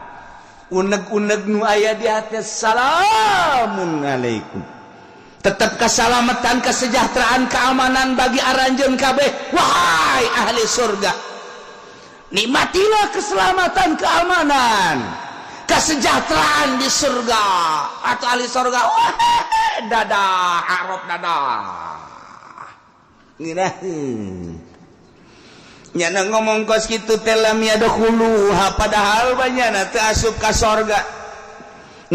Speaker 1: unek-unek nu aya di hati. Salamun alaikum, tetap keselamatan, kesejahteraan, keamanan bagi aranjeun kabeh. Wahai ahli surga, nikmatilah keselamatan, keamanan, kesejahteraan di surga. Atau ahli surga, wah, dadah Arab, dadah. Ngeunaheun. Nyana ngomong kos kitu teh lam yadkhuluha, padahal banyana teu asup ka sorga,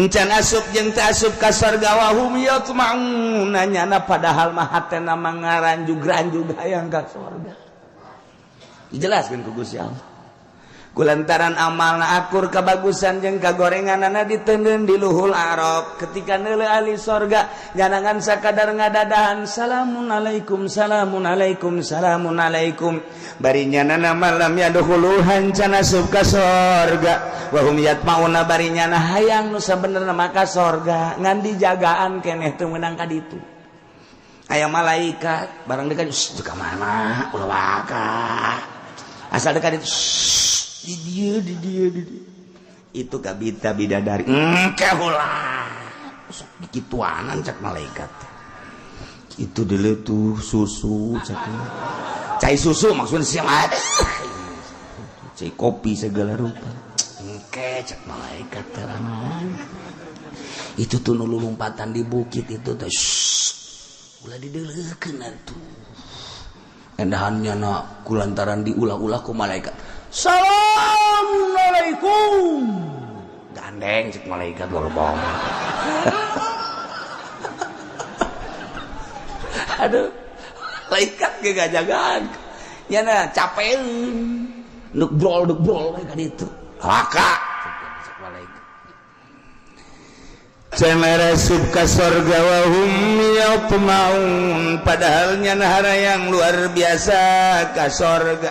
Speaker 1: encan asup jeung teu asup ka sorga. Wahum yatma'una, nyana padahal mah hatena mah ngaranjug-ranjug hayang ka sorga. Dijelaskeun ku Gusti Allah, kulantaran amalna akur kebagusan jeung kagorenganana diteundeun di luhul Arab. Ketika neuleuh ahli sorga, nyanangan sakadar ngadadahan, "Salamun alaikum, salamun alaikum, salamun alaikum." Bari nyanana lam yadkhuluha, can asup ka sorga. Wahum yatmauna, bari nyana hayang nu sabenerna mah ka sorga, ngan dijagaan keneh teu meunang ka ditu. Aya malaikat barang dekat ka mana, ulah waka asal dekat itu, di dia, di dia, di dia itu kabita bidadari engke ulah sok dikituanan. Cak malaikat itu dulu tuh susu, cak cai susu, maksudnya siapa ada cai kopi segala rupa. Engke, cak malaikat terangan itu tuh nulu lompatan di bukit itu tuh, ulah dideleukeun atuh endahannya na kulantaran diulah-ulah ku malaikat. "Assalamualaikum." Gandeng, cek malaikat, luar bom. Aduh, malaikat ge gajagaan nya na capek nuk brol nuk brol kan itu laka, cek malaikat. Cenah asup ka sorga wahum yatmaun, padahal nyana yang luar biasa ka sorga.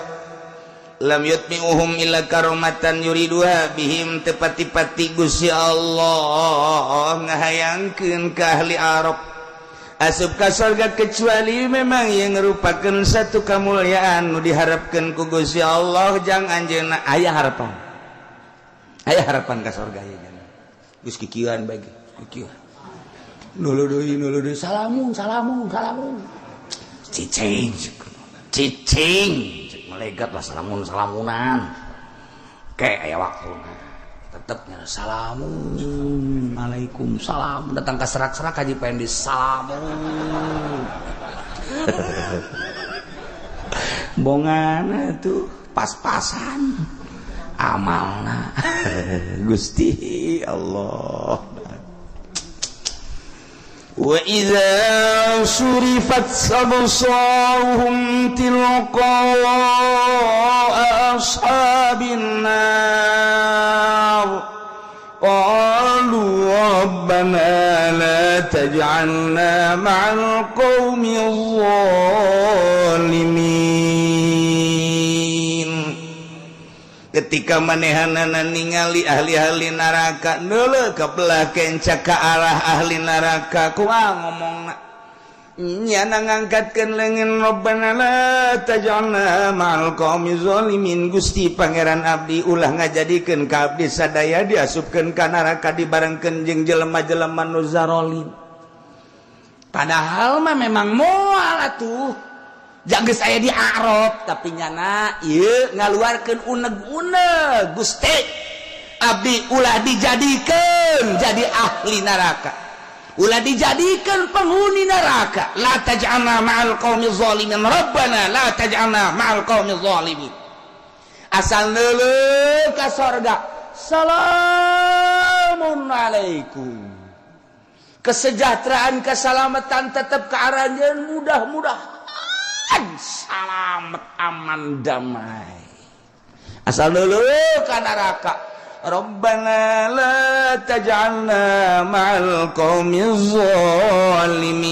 Speaker 1: Lam yutmi'uhum illa karomatan yuriduha bihim, tepati-pati Gusti Allah ngahayangkeun ka ahli Arab asup ka sorga kecuali memang yang merupakan satu kemuliaan nu diharapkan ku Gusti Allah jang anjeunna. Aya harapan, aya harapan ka sorga ieu. Geus kikieuan bae, kikieuan nulu deui, nulu deui, salamun, salamun, salamun, cicing, cicing, malaikat lah, salamun salamunan kayak aya waktu tetepnya salamun alaikum salam. Datang ke serak-serak haji pengen di salamun bongan tuh pas-pasan amalna. Gusti Allah. وإذا صرفت أبصارهم تلقاء أصحاب النار قالوا ربنا لا تجعلنا مع القوم الظالمين. Ketika manehanana ningali ahli-ahli neraka neuleuh ka belah kenca ka arah ahli neraka, kumaha ngomongna? Nyana ngangkatkeun leungeun, "Rabbana la taj'alna ma'al qaumi zalimin." Gusti Pangeran abdi, ulah ngajadikeun ka abdi sadaya diasupkeun ka neraka dibarengkeun jeung jelema-jelema nu zarolim. Padahal mah memang moal atuh jaga saya di Arab, tapi nyana ieu ngaluarkeun uneg-uneg, "Gusti abdi, ulah dijadikan jadi ahli neraka, ulah dijadikan penghuni neraka. La taj'alna ma'al qaumi zalimin, rabbana la taj'alna ma'al qaumi zalimin." Asal neuleuh ka sorga, salamun alaikum, kesejahteraan, keselamatan tetap ke arahnya, mudah-mudah salamet, aman, damai. Asal dulu ka neraka, "Rabbana la taj'alna ma'al qaumil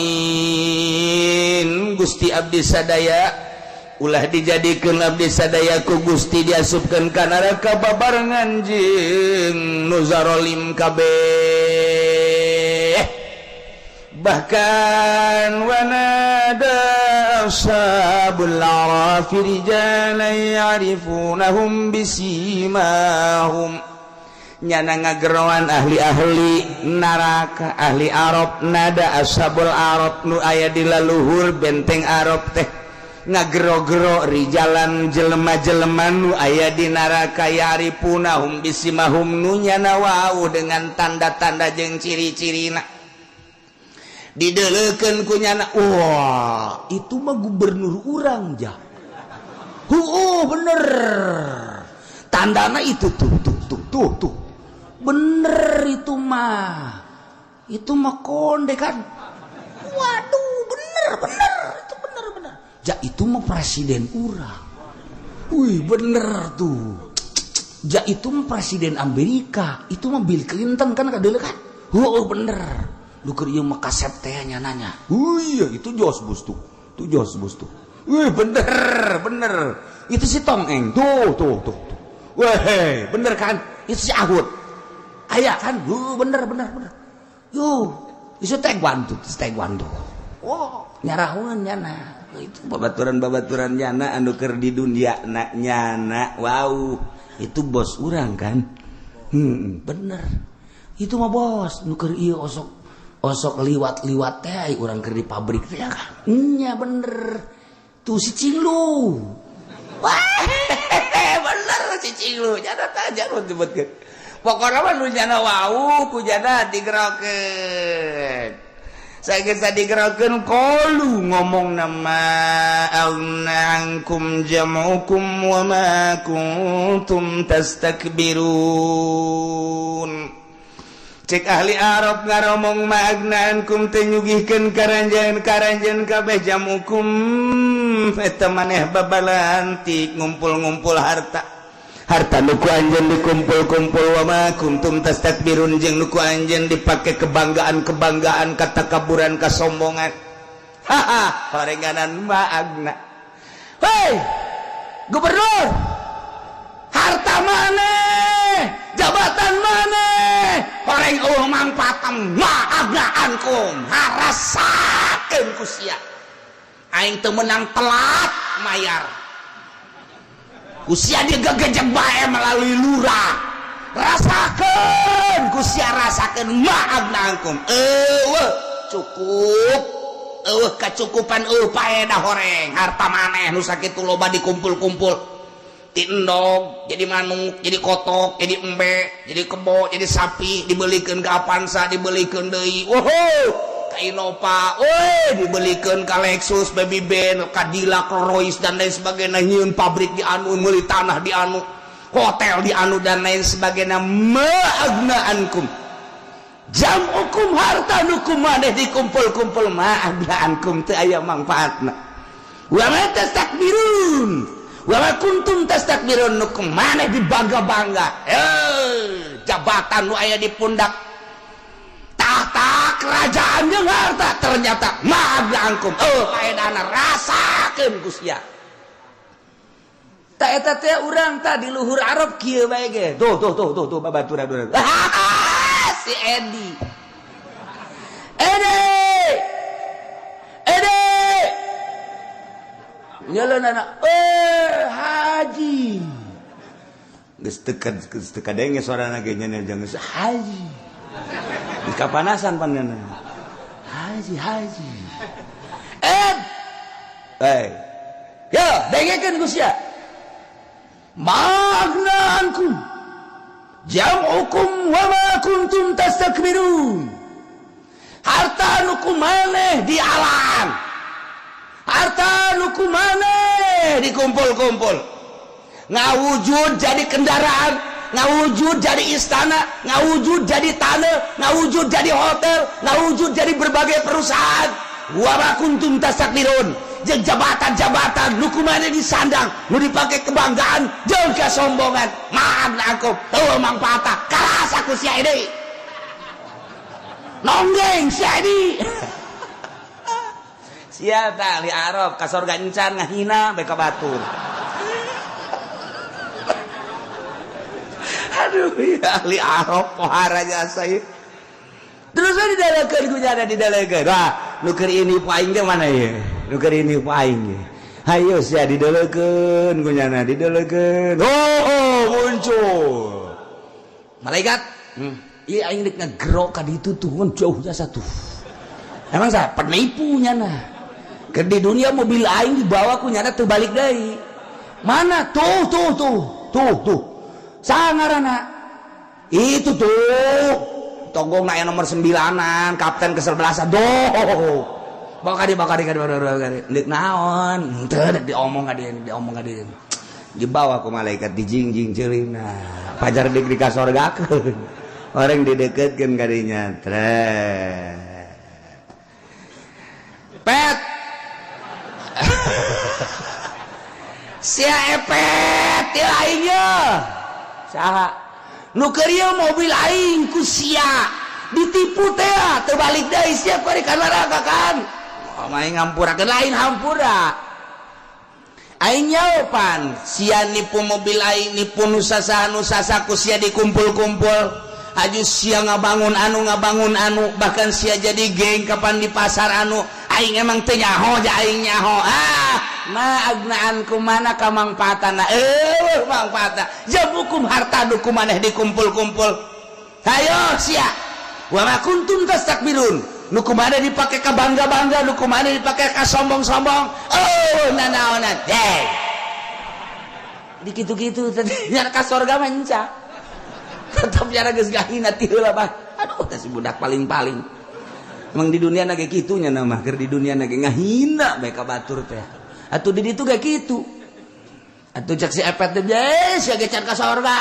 Speaker 1: zalimin." Gusti abdi sadaya, ulah dijadikeun abdi sadaya ku Gusti diasupkeun ka neraka babarengan jeung nu zarolim kabeh. Bahkan wanada ashabul a'rafi rijalan ya'rifunahum bisimahum, nyana ngageroan ahli-ahli neraka, ahli Arab, nada ashabul Arab nu aya di laluhur benteng Arab teh ngagero-gero rijalan, jelema-jelema nu aya di neraka, ya'rifunahum bisimahum, nu nyana wau dengan tanda-tanda jeung ciri-cirina. Dideleukeun ku nyana, "Wah, itu mah gubernur urang jah." Huuh, bener. Tandana itu tuh tuh tuh tuh tuh. Bener itu mah. Itu mah konde kan. Waduh, bener bener itu bener bener. Ja, itu mah presiden urang. Wih, bener tuh. Ja, itu mah presiden Amerika. Itu mah Bill Clinton kan kadeuleuk kan. Huuh, bener. Lu keur ieu mah kasep teh nanya. Wih, itu Jos Bus tuh. Tuh Jos Bus tuh. Wih, bener, bener. Itu si Tong Eng. Tuh, tuh, tuh, tuh. Weh, bener kan? Itu si Ahud. Aya kan? Bener, bener, bener. Yuh, itu taekwondo, itu taekwondo. Oh, nyarahun nyana. Itu babaturan-babaturan nyana anu keur di dunia na nyana. Wow, itu bos urang kan? Bener. Itu mah bos, nu keur ieu osok osok liwat-liwat teh urang keur di pabrik teh kan. Nya bener. Tuh si Cinglu. Wah, bener si Cinglu. Nyana tah jangan disebutkeun. Pokoknya mah nu nyana wau ku nyana digerokeun. Sageus digerokeun qalu ngomong nama aghna ankum jam'ukum wa ma kuntum tastakbirun. Cek ahli Arab ngaromong ma aghna ankum teu nyugihkeun karanjeun karanjeun kabeh jam'ukum eta maneh babalantik ngumpul-ngumpul harta harta nu ku anjeun dikumpul-kumpul wa ma kuntum tastakbirun jeung nu ku anjeun dipake kebanggaan-kebanggaan katakaburan kasombongan. Haha, horenganan ma aghna. Hei gubernur, harta maneh, jabatan maneh horeng eueuh mangpaatna. Ma aghna ankum, harasakeun ku sia. Aing teu meunang telat mayar ku sia, digegejek bae melalui lurah. Rasakeun ku sia, rasakeun. Ma aghna ankum, eueuh cukup, eueuh kacukupan, eueuh paedah horeng harta maneh nu sakitu loba dikumpul-kumpul. Ti endog jadi manuk, jadi kotok, jadi embe, jadi kebo, jadi sapi, dibelikan ke Avanza, dibelikan deui, wow, ka Innova, woi, dibelikan ke Lexus, Baby Ben, Cadillac, Rolls dan lain sebagainya. Nyieun pabrik di anu, meuli tanah di anu, hotel di anu dan lain sebagainya. Ma aghna ankum jam'ukum, harta nu ku maneh dikumpul-kumpul, ma aghna ankum, teu aya mangfaatna. Wa ma tastakbirun wa ma kuntum tastakbirun, nu maneh dibangga-bangga, jabatan nu aya di pundak, tahta kerajaan jeung harta, ternyata ma aghna ankum, oh, paedana. Rasakeun ku sia. Ta eta teh urang tah di luhur Arab kieu bae ge. Tuh tuh tuh tuh tuh, babaturan si Edi. Edi, Edi. Nyala anak, eh, haji. Geus teu geus teu kadenge suarana ge nya, jangan haji. Geus kapanasan panena. Haji, haji. Ed. Eh. Ya, dengekeun ku sia. Ma aghna ankum jam'ukum wa ma kuntum tastakbirun. Harta nu ku maneh di alam, harta nu ku maneh dikumpul-kumpul, ngawujud jadi kendaraan, ngawujud jadi istana, ngawujud jadi tanah, ngawujud jadi hotel, ngawujud jadi berbagai perusahaan. Wa ma kuntum tastakbirun, jeung jabatan-jabatan nu ku maneh disandang, nu dipake kebanggaan jeung kesombongan, ma aghna ankum, eueuh mangfaatna. Karasa ku sia ini, nonggeng sia ini. Sia tah ahli Arab ka sorga encan, ngahina bae ka batur. Aduh ya, ahli Arab pohara jasa ieu. Terus we didalekeun ku nyana, didalekeun. Wah, nu keur ini aing teh mana ieu? Nu keur ini aing ge. Hayo sia, didalekeun ku nyana, didalekeun. Oh, muncul. Malaikat. Ieu aing rek ngagerok ka ditu tuh, ngan jauh jasa tuh. Emang saya penipu nyana. Ke di dunia mobil aing dibawa ku nyana teu balik deui. Mana? Tuh tuh tuh. Tuh tuh. Sangarana. Itu tuh. Tonggong aya nomor 9-an, kapten kesebelasan. Doh. Bawa ka dieu, bawa ka dieu, bawa ka dieu. Deuk naon? Henteu deuk diomong ka dieu, diomong ka dieu. Dibawa ku malaikat dijingjing ceulina. Pajar deuk dikasorgakeun. Orang dideketkeun ka dinya. Tret. Pet. Sia epet ti aing ye. Saha? Nu keur ieu mobil aing ku sia. Ditipu teh, teu balik deui sia bari ka neraka kan. Oh, aing ngampurakeun lain hampura. Aing nyaopan sia nipu mobil aing, nipu nu sasaha nu sasa ku sia dikumpul-kumpul. Aju sia ngabangun anu bahkan sia jadi geng kapan di pasar anu aing emang teu nyaho ja aing nyaho. Ah, ma agnaan ku mana kamangpaatana? Mangpaatna. Jam hukum harta nu ku maneh dikumpul-kumpul. Hayo sia. Wa ma kuntum tastakbirun. Nu ku maneh dipake ka bangga-bangga, nu ku maneh dipake ka sombong-sombong. Oh, nanaonan. Hey. Di kitu-kitu teh nya ka sorga mah enca. Tetep nyara geus gahina ti heula bah. Aduh, teh si budak paling-paling. Emang di dunia na ge kitu nya mah, keur di dunia na ge ngahina bae ka batur teh. Atuh di ditu ge kitu. Atuh cek si epet teh, "Sia ge can ka sorga."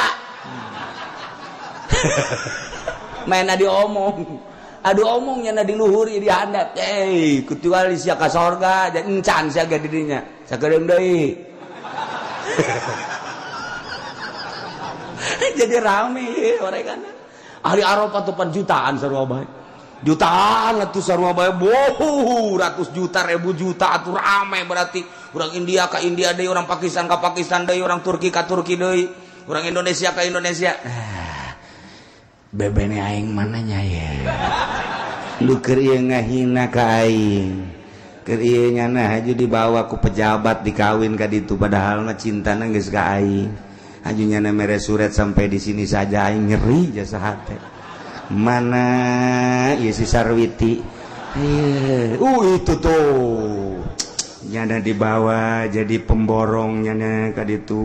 Speaker 1: Maena diomong. Aduh omongnya na di luhur di handap. Eh, kecuali sia ka sorga dan encan sia ge di dinya. Sakedeung deui. Jadi rame orang kan. Ahli Arafah tuh pan jutaan sarua bae. Jutaan atuh sarua bae. Boh, ratus juta, ribu juta atuh rame berarti. Orang India ka India deui, orang Pakistan ka Pakistan deui, orang Turki ka Turki deui, orang Indonesia ka Indonesia. Ah, bebene aing mana nya ye? Lu keur ieu ngahina ka aing. Keur ieu nyana haju dibawa ku pejabat dikawin ka ditu padahal mah cintana geus ka aing. Haju nyana mere surat sampai di sini saja aing nyeri jasa hate. Mana ieu si Sarwiti? Itu tuh. Nyana dibawa jadi pemborong nyana ka ditu.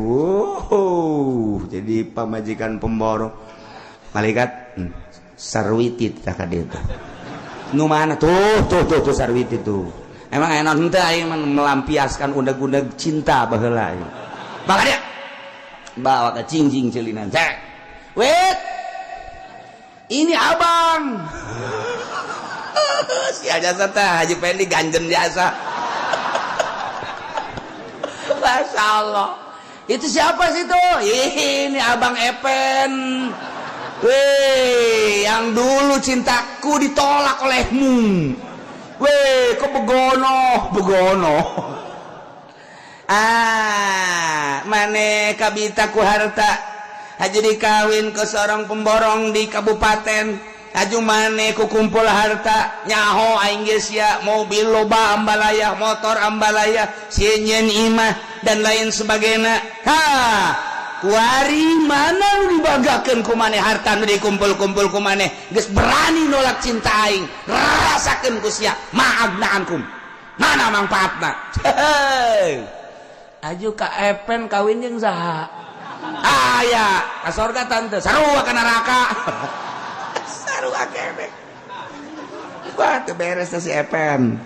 Speaker 1: Jadi pamajikan pemborong. Malaikat Sarwiti tah ka ditu. Nu mana tuh tuh tuh tuh Sarwiti tuh. Emang enak henteu aing melampiaskan undeg-undeg cinta baheula aing. Bawa dia. Bawa ke cingjing celinan. Cek. Wait. Ini abang. Si jasa teh Haji Pendi ganjen jasa. Masya Allah. Itu siapa sih tuh? Ini abang Epen. Weh, yang dulu cintaku ditolak olehmu. Weh, kok begono, begono. Ah, mane kabita ku harta. Haji dikawin ke seorang pemborong di kabupaten. Haju mane ku kumpul harta. Nyaho aing geus sia mobil loba ambalaya, motor ambalaya, sieun imah dan lain sebagainya. Ha, kuari mana nu dibanggakeun ku maneh harta nu dikumpul-kumpul ku maneh geus berani nolak cinta aing. Rasakeun ku sia ma'agnaankum. Mana mangfaatna? Aju ka Epen kawin jeung saha? Aya, ka sorga tante, sarua ka neraka. Sarua keneh. Wah, teu beres si Epen.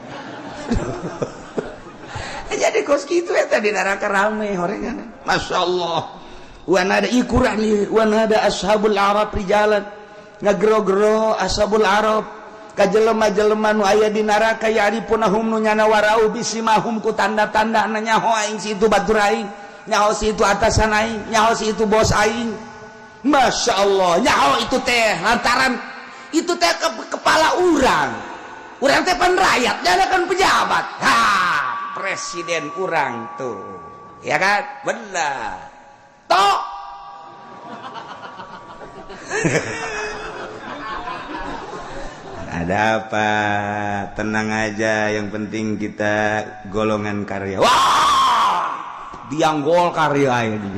Speaker 1: Jadi kos kitu eta di neraka rame horengan. Masya Allah. Wan ada ikuran wan ada ashabul arab rijalan. Ngagero-gero ashabul arab ka jelema-jelema nu aya di neraka ya'rifunahum nu nyana warau bisimahum ku tanda-tanda nyaho aing si itu batur aing, nyaho si itu atasan aing, nyaho si itu bos aing. Masya Allah, nyaho itu teh lantaran itu teh ke kepala urang. Urang teh pan rakyat, nyana kan pejabat. Ha, presiden urang tuh. Ya kan? Benar. Tok. Ada apa? Tenang aja, yang penting kita golongan karya. Wah, diang gol karya ya di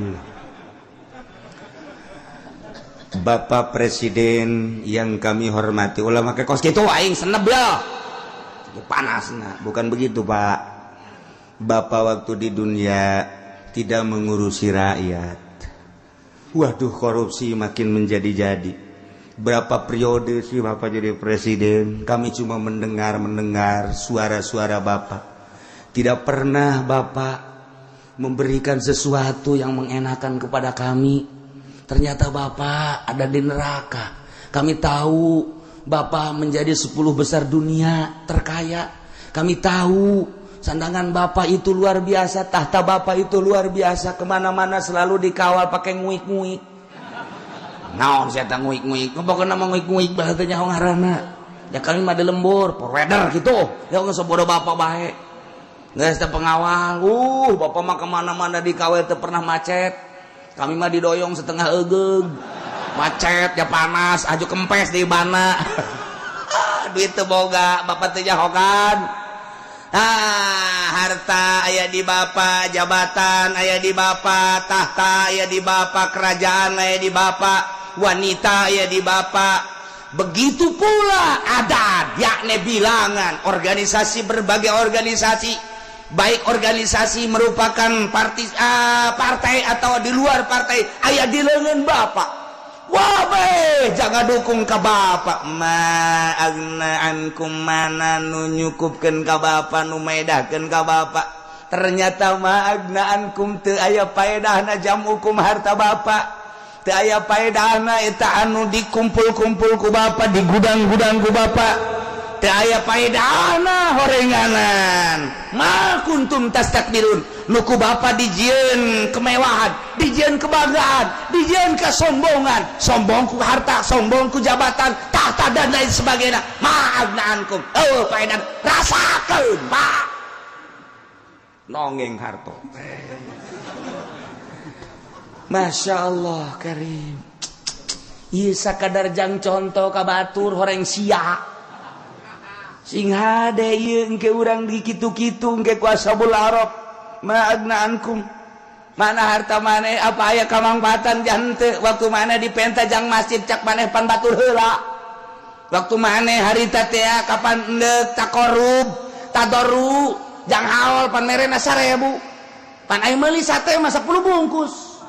Speaker 1: Bapak Presiden yang kami hormati, ulama ke kos kitu aing seneb ya. Panas nah, bukan begitu Pak. Bapak waktu di dunia tidak mengurusi rakyat. Waduh, korupsi makin menjadi-jadi. Berapa periode sih Bapak jadi presiden? Kami cuma mendengar mendengar suara-suara Bapak. Tidak pernah Bapak memberikan sesuatu yang mengenakan kepada kami. Ternyata Bapak ada di neraka. Kami tahu Bapak menjadi 10 besar dunia terkaya. Kami tahu sandangan Bapak itu luar biasa, tahta Bapak itu luar biasa, kemana-mana selalu dikawal pakai nguik-nguik. Naon saya nguik-nguik? Pokoknya nama nguik-nguik bahasanya ngaranna. Ya kami mah di lembur, provider gitu. Ya nggak sebodoh bapak baik. Nggak ada pengawal. Bapak mah kemana-mana dikawal, teu pernah macet. Kami mah didoyong setengah egeg. Macet ya panas, aju kempes di mana. Duit teu boga, bapak teu jahokan. Ah, harta aya di bapak, jabatan aya di bapak, tahta aya di bapak, kerajaan aya di bapak, wanita aya di bapak. Begitu pula adat, yakni bilangan organisasi, berbagai organisasi, baik organisasi merupakan partai, partai atau di luar partai, aya di lengan bapak. Wah, jangan dukung ke bapak. Ma agna ankum, mana nu nyukupkeun ka bapak, nu medahkeun ka bapak? Ternyata ma agna ankum, teu aya paedahna jam'ukum harta bapak, teu aya paedahna eta anu dikumpul-kumpul ku bapak di gudang-gudang ku bapak, teu aya paedahna horenganan. Ma kuntum tastakbirun, nu ku bapak dijieun kemewahan, dijieun kebanggaan, dijieun kesombongan, sombong ku harta, sombong ku jabatan, tahta, dan lain sebagainya. Ma agna ankum, oh paedan rasakeun, Pak, nongeng harto. Masya Allah Karim. Ieu sakadar jang contoh ka batur horeng sia. Sing hade ieu engke urang di kitu-kitu engke ku ashabul arab. Ma agna ankum, mana harta maneh, apa aya kamangfaatan jante? Waktu mana dipenta jang masjid, cak maneh pan batur heula. Waktu maneh harita teh kapan endek takorub tadoru jang haul pan merena 1000, pan ai meuli sate mah 10 bungkus,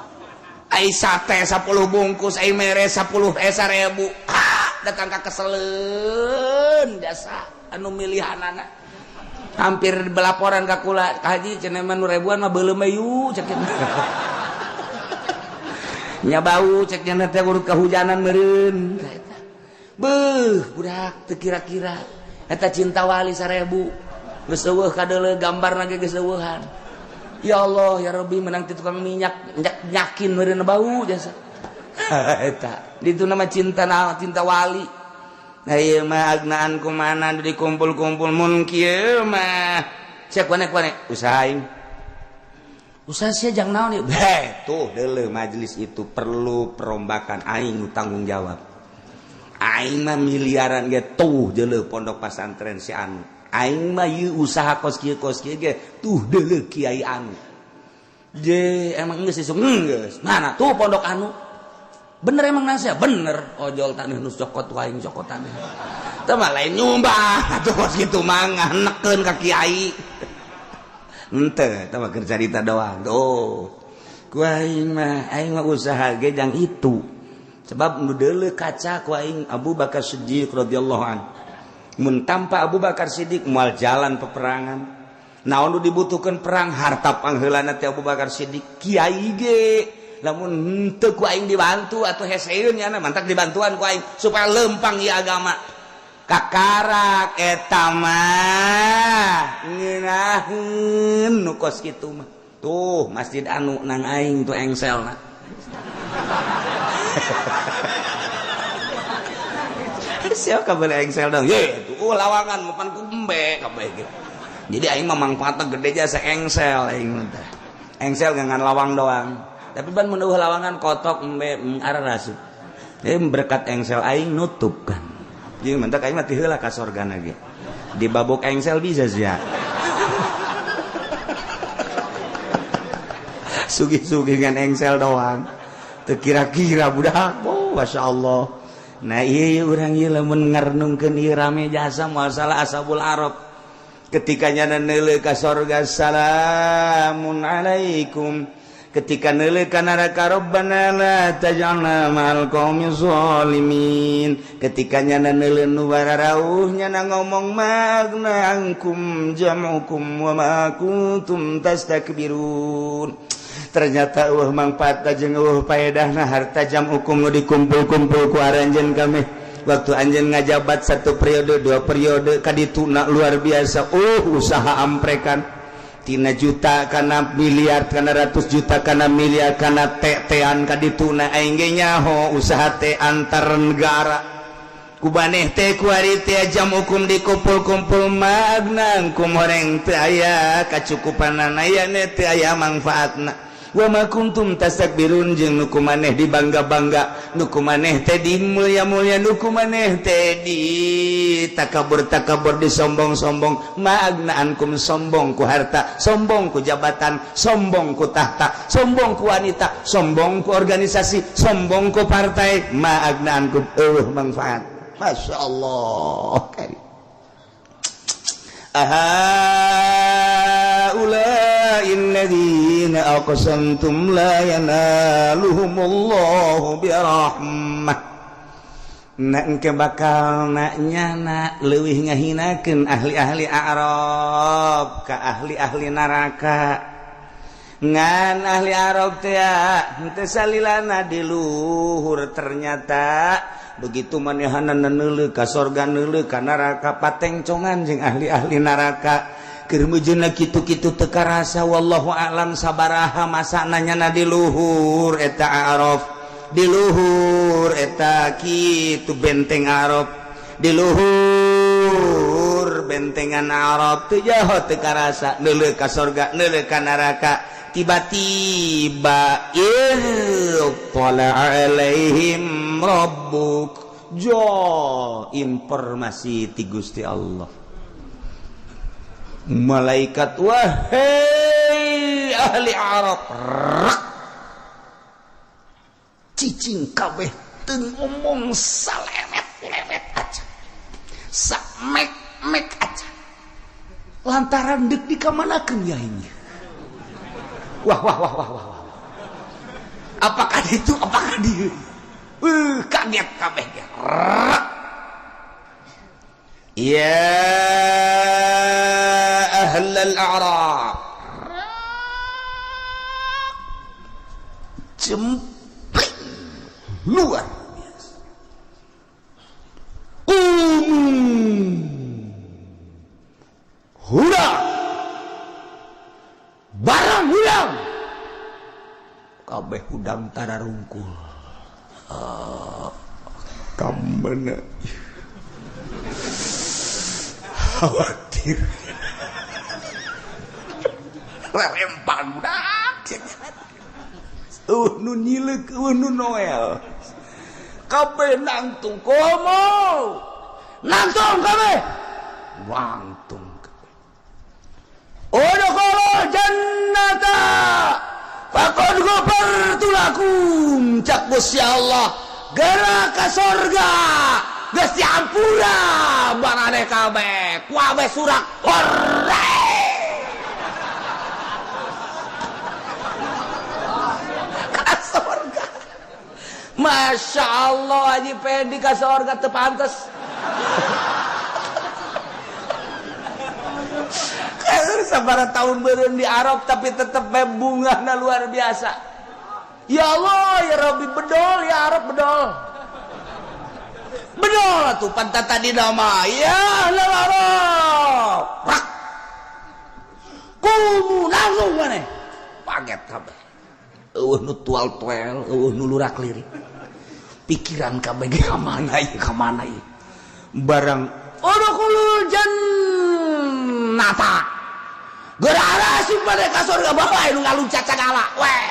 Speaker 1: ai sate 10 bungkus ai mere 10 eh 1000. Ha, datang ka keseleun jasa anu milihanana, hampir belaporan ka kula, "Ka Haji, cenah mah nu ribuan mah beuleum yu," cek nya, "bau," cek nya teh, urut kehujanan meureun. Beuh, budak teu kira-kira eta cinta wali 1000 geus eueuh kadeuleu, gambarna ge geus eueuhan. Ya Allah ya Rabbi, menang ti tukang minyak nyakin meureun bau jasa eta. Itu nama cinta, nama cinta wali. Nah, ieu mah agnaan kumana dikumpul-kumpul? Mun kieu mah cek wane usaha aing, usaha sia jang naon ieu? Beh, tuh deuleu, majelis itu perlu perombakan, aing nu tanggung jawab. Aing mah miliaran ge, tuh deuleu pondok pesantren si anu. Aing mah ieu usaha kos kieu ge, tuh deuleu kiai anu. Je, emang geus isuk geus mana tuh pondok anu? Bener emang nasihat bener, ojol tanah nu cokot aing, cokot tanah teu mah lain nyumbang atuh kos kitu mah, neken ka kiai henteu, teu mah keur carita doang. Tuh ku aing mah, aing mah usaha ge jang itu, sebab nu deuleu kaca ku aing Abu Bakar Siddiq radhiyallahu an. Mun tanpa Abu Bakar Siddiq moal jalan peperangan. Naon nu dibutuhkan perang? Harta pangheulana teh Abu Bakar Siddiq. Kiai ge lamun henteu ku aing dibantu atau heseun nya, mantak dibantuan ku aing supaya lempang ieu agama. Kakarak eta mah ngeunaheun nu kos kitu mah. Tuh masjid anu nang aing tuh engselna. Siapa kabeh engsel dong ye tuh, lawangan mapan ku embe kabeh ge. Jadi aing mah mangfaatna gede jasa engsel aing mah teh. Engsel ngan lawang doang, tapi ban mun eueuh lawangan kotok, embe arah rasup. Jadi berkat engsel aing nutup kan. Jadi mantak aing mah ti heula ka sorgana ge dibabok engsel bisa sia. Sugih-sugih ngan engsel doang, teu kira-kira budak. Oh, Masya Allah. Nah, iya, urang ieu lamun ngarenungkeun ieu rame jasa masalah ashabul arab ketika nyana neuleuh ka sorga, salamun alaikum. Ketika neuleuh ka neraka, Rabbana la taj'alna ma'al qaumi zalimin. Ketika nyana neuleuh nu bararauh, nyana ngomong, ma aghna ankum jam'ukum wa ma kuntum tastakbirun. Ternyata euweuh mangfaat jeung euweuh paedahna harta jam'ukum nu dikumpul-kumpul ku aranjeun kami waktu anjeun ngajabat satu periode, dua periode. Kadituna luar biasa, usaha amprekan tina juta kana miliar, kana ratus juta kana miliar, kana tetean. Kadituna aing ge nyaho usaha teh antar negara ku maneh teh. Kuari teh jam'ukum dikumpul-kumpul, ma aghna ankum, horeng teu aya kacukupanana, aya teu aya manfaatna. Wa ma kuntum tastakbirun, jeung nu ku maneh dibangga-bangga, nu ku maneh teh di mulia-mulia, nu ku maneh teh di takabur-takabur, disombong-sombong. Ma aghna ankum, sombong ku harta, sombong ku jabatan, sombong ku tahta, sombong ku wanita, sombong ku organisasi, sombong ku partai. Ma aghna ankum, euweuh manfaat. Masya Allah. Ahaulai alladzina aqsamtum la yanaluhumullahu birahmah. Nak engke bakal nak nyana leuwih ngahinakeun ahli-ahli A'raf ka ahli-ahli neraka. Ngan ahli Arab teh henteu salilana di luhur. Ternyata begitu manehana neuleuh ka sorga, neuleuh ka neraka, patengcongan jeung ahli-ahli neraka. Keur meujeuhna kitu-kitu teu karasa. Wallahu a'lam sabaraha masana nyana di luhur eta A'raf, di luhur eta kitu benteng Arab, di luhur bentengan Arab teu jaho, teu karasa neuleuh ka sorga, neuleuh ka neraka. Tiba-tiba ittala alaihim rabbuk, jo informasi ti Gusti Allah, malaikat, wahai ahli Arab. Rak cicing kabeh, teu ngomong salemet-lemet aja, samek-mek aja, lantaran dek dikamanakeun ya ini. Wah, wah, wah, wah, wah, wah. Apakah itu, apakah dia, kaget kabeh. Rak. Ya ahlal a'raf, jempling luar biasa. Qumu, hurang barang hudang kabeh, hudang tararungkul. Kamana, khawatir lempang budak nu nyileuk, nu Noel kabeh nangtung. Komo nangtung kabeh, nangtung. Udkhulul jannata faqad ghafartu lakum. Cak Gusti Allah, gerak ka sorga, geus diampura maraneh kabeh. Kabeh surak hore ka sorga. Masya Allah, Haji Pendi ka sorga teu pantes. Sabaraha tahun beureun di Arab, tapi tetep bungahna luar biasa. Ya Allah, ya Rabbi, bedol ya Arab, bedol, bedol tuh pantat tadi nama ya Arab. Rak kumu langsung mana paget kabeh, eueuh nu tual-tuel, eueuh nu lurak lirik, pikiran kabeh ge ka mana ieu, ka mana ieu barang. Udkhulul jannata, geura asup pada ka surga, bapak nu ngaluncat sagala weh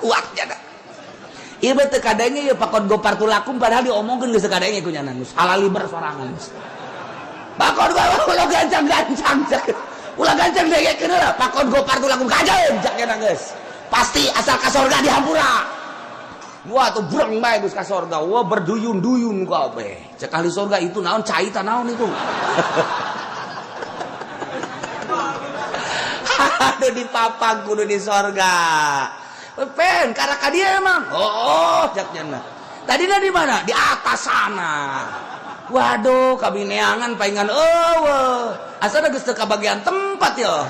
Speaker 1: kuat jada. Ieu mah teu kadenge ieu pakon ghafartu lakum, padahal diomongkeun geus teu kadenge ku nyana, geus halaliber sorangan. Geus pakon gua ulah gancang-gancang, ulah gancang dengekeun heula. Pakon ghafartu lakum kajeun cak nyana, geus pasti asal ka surga dihampura. Wah, tuh breng bae geus ka surga. Wah, berduyun-duyun kabeh. Cek ahli surga, itu naon cai, naon itu. Aduh, dipapag kudu di sorga. Pen karena ka dia emang. Oh, jak jana. Tadi di mana? Di atas sana. Waduh, kami neangan palingan eueuh. Asa geus teu kabagian tempat ya.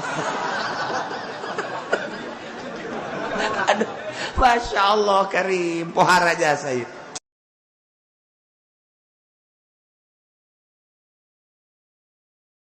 Speaker 1: Aduh, Masya Allah karim, pohara jasa ieu.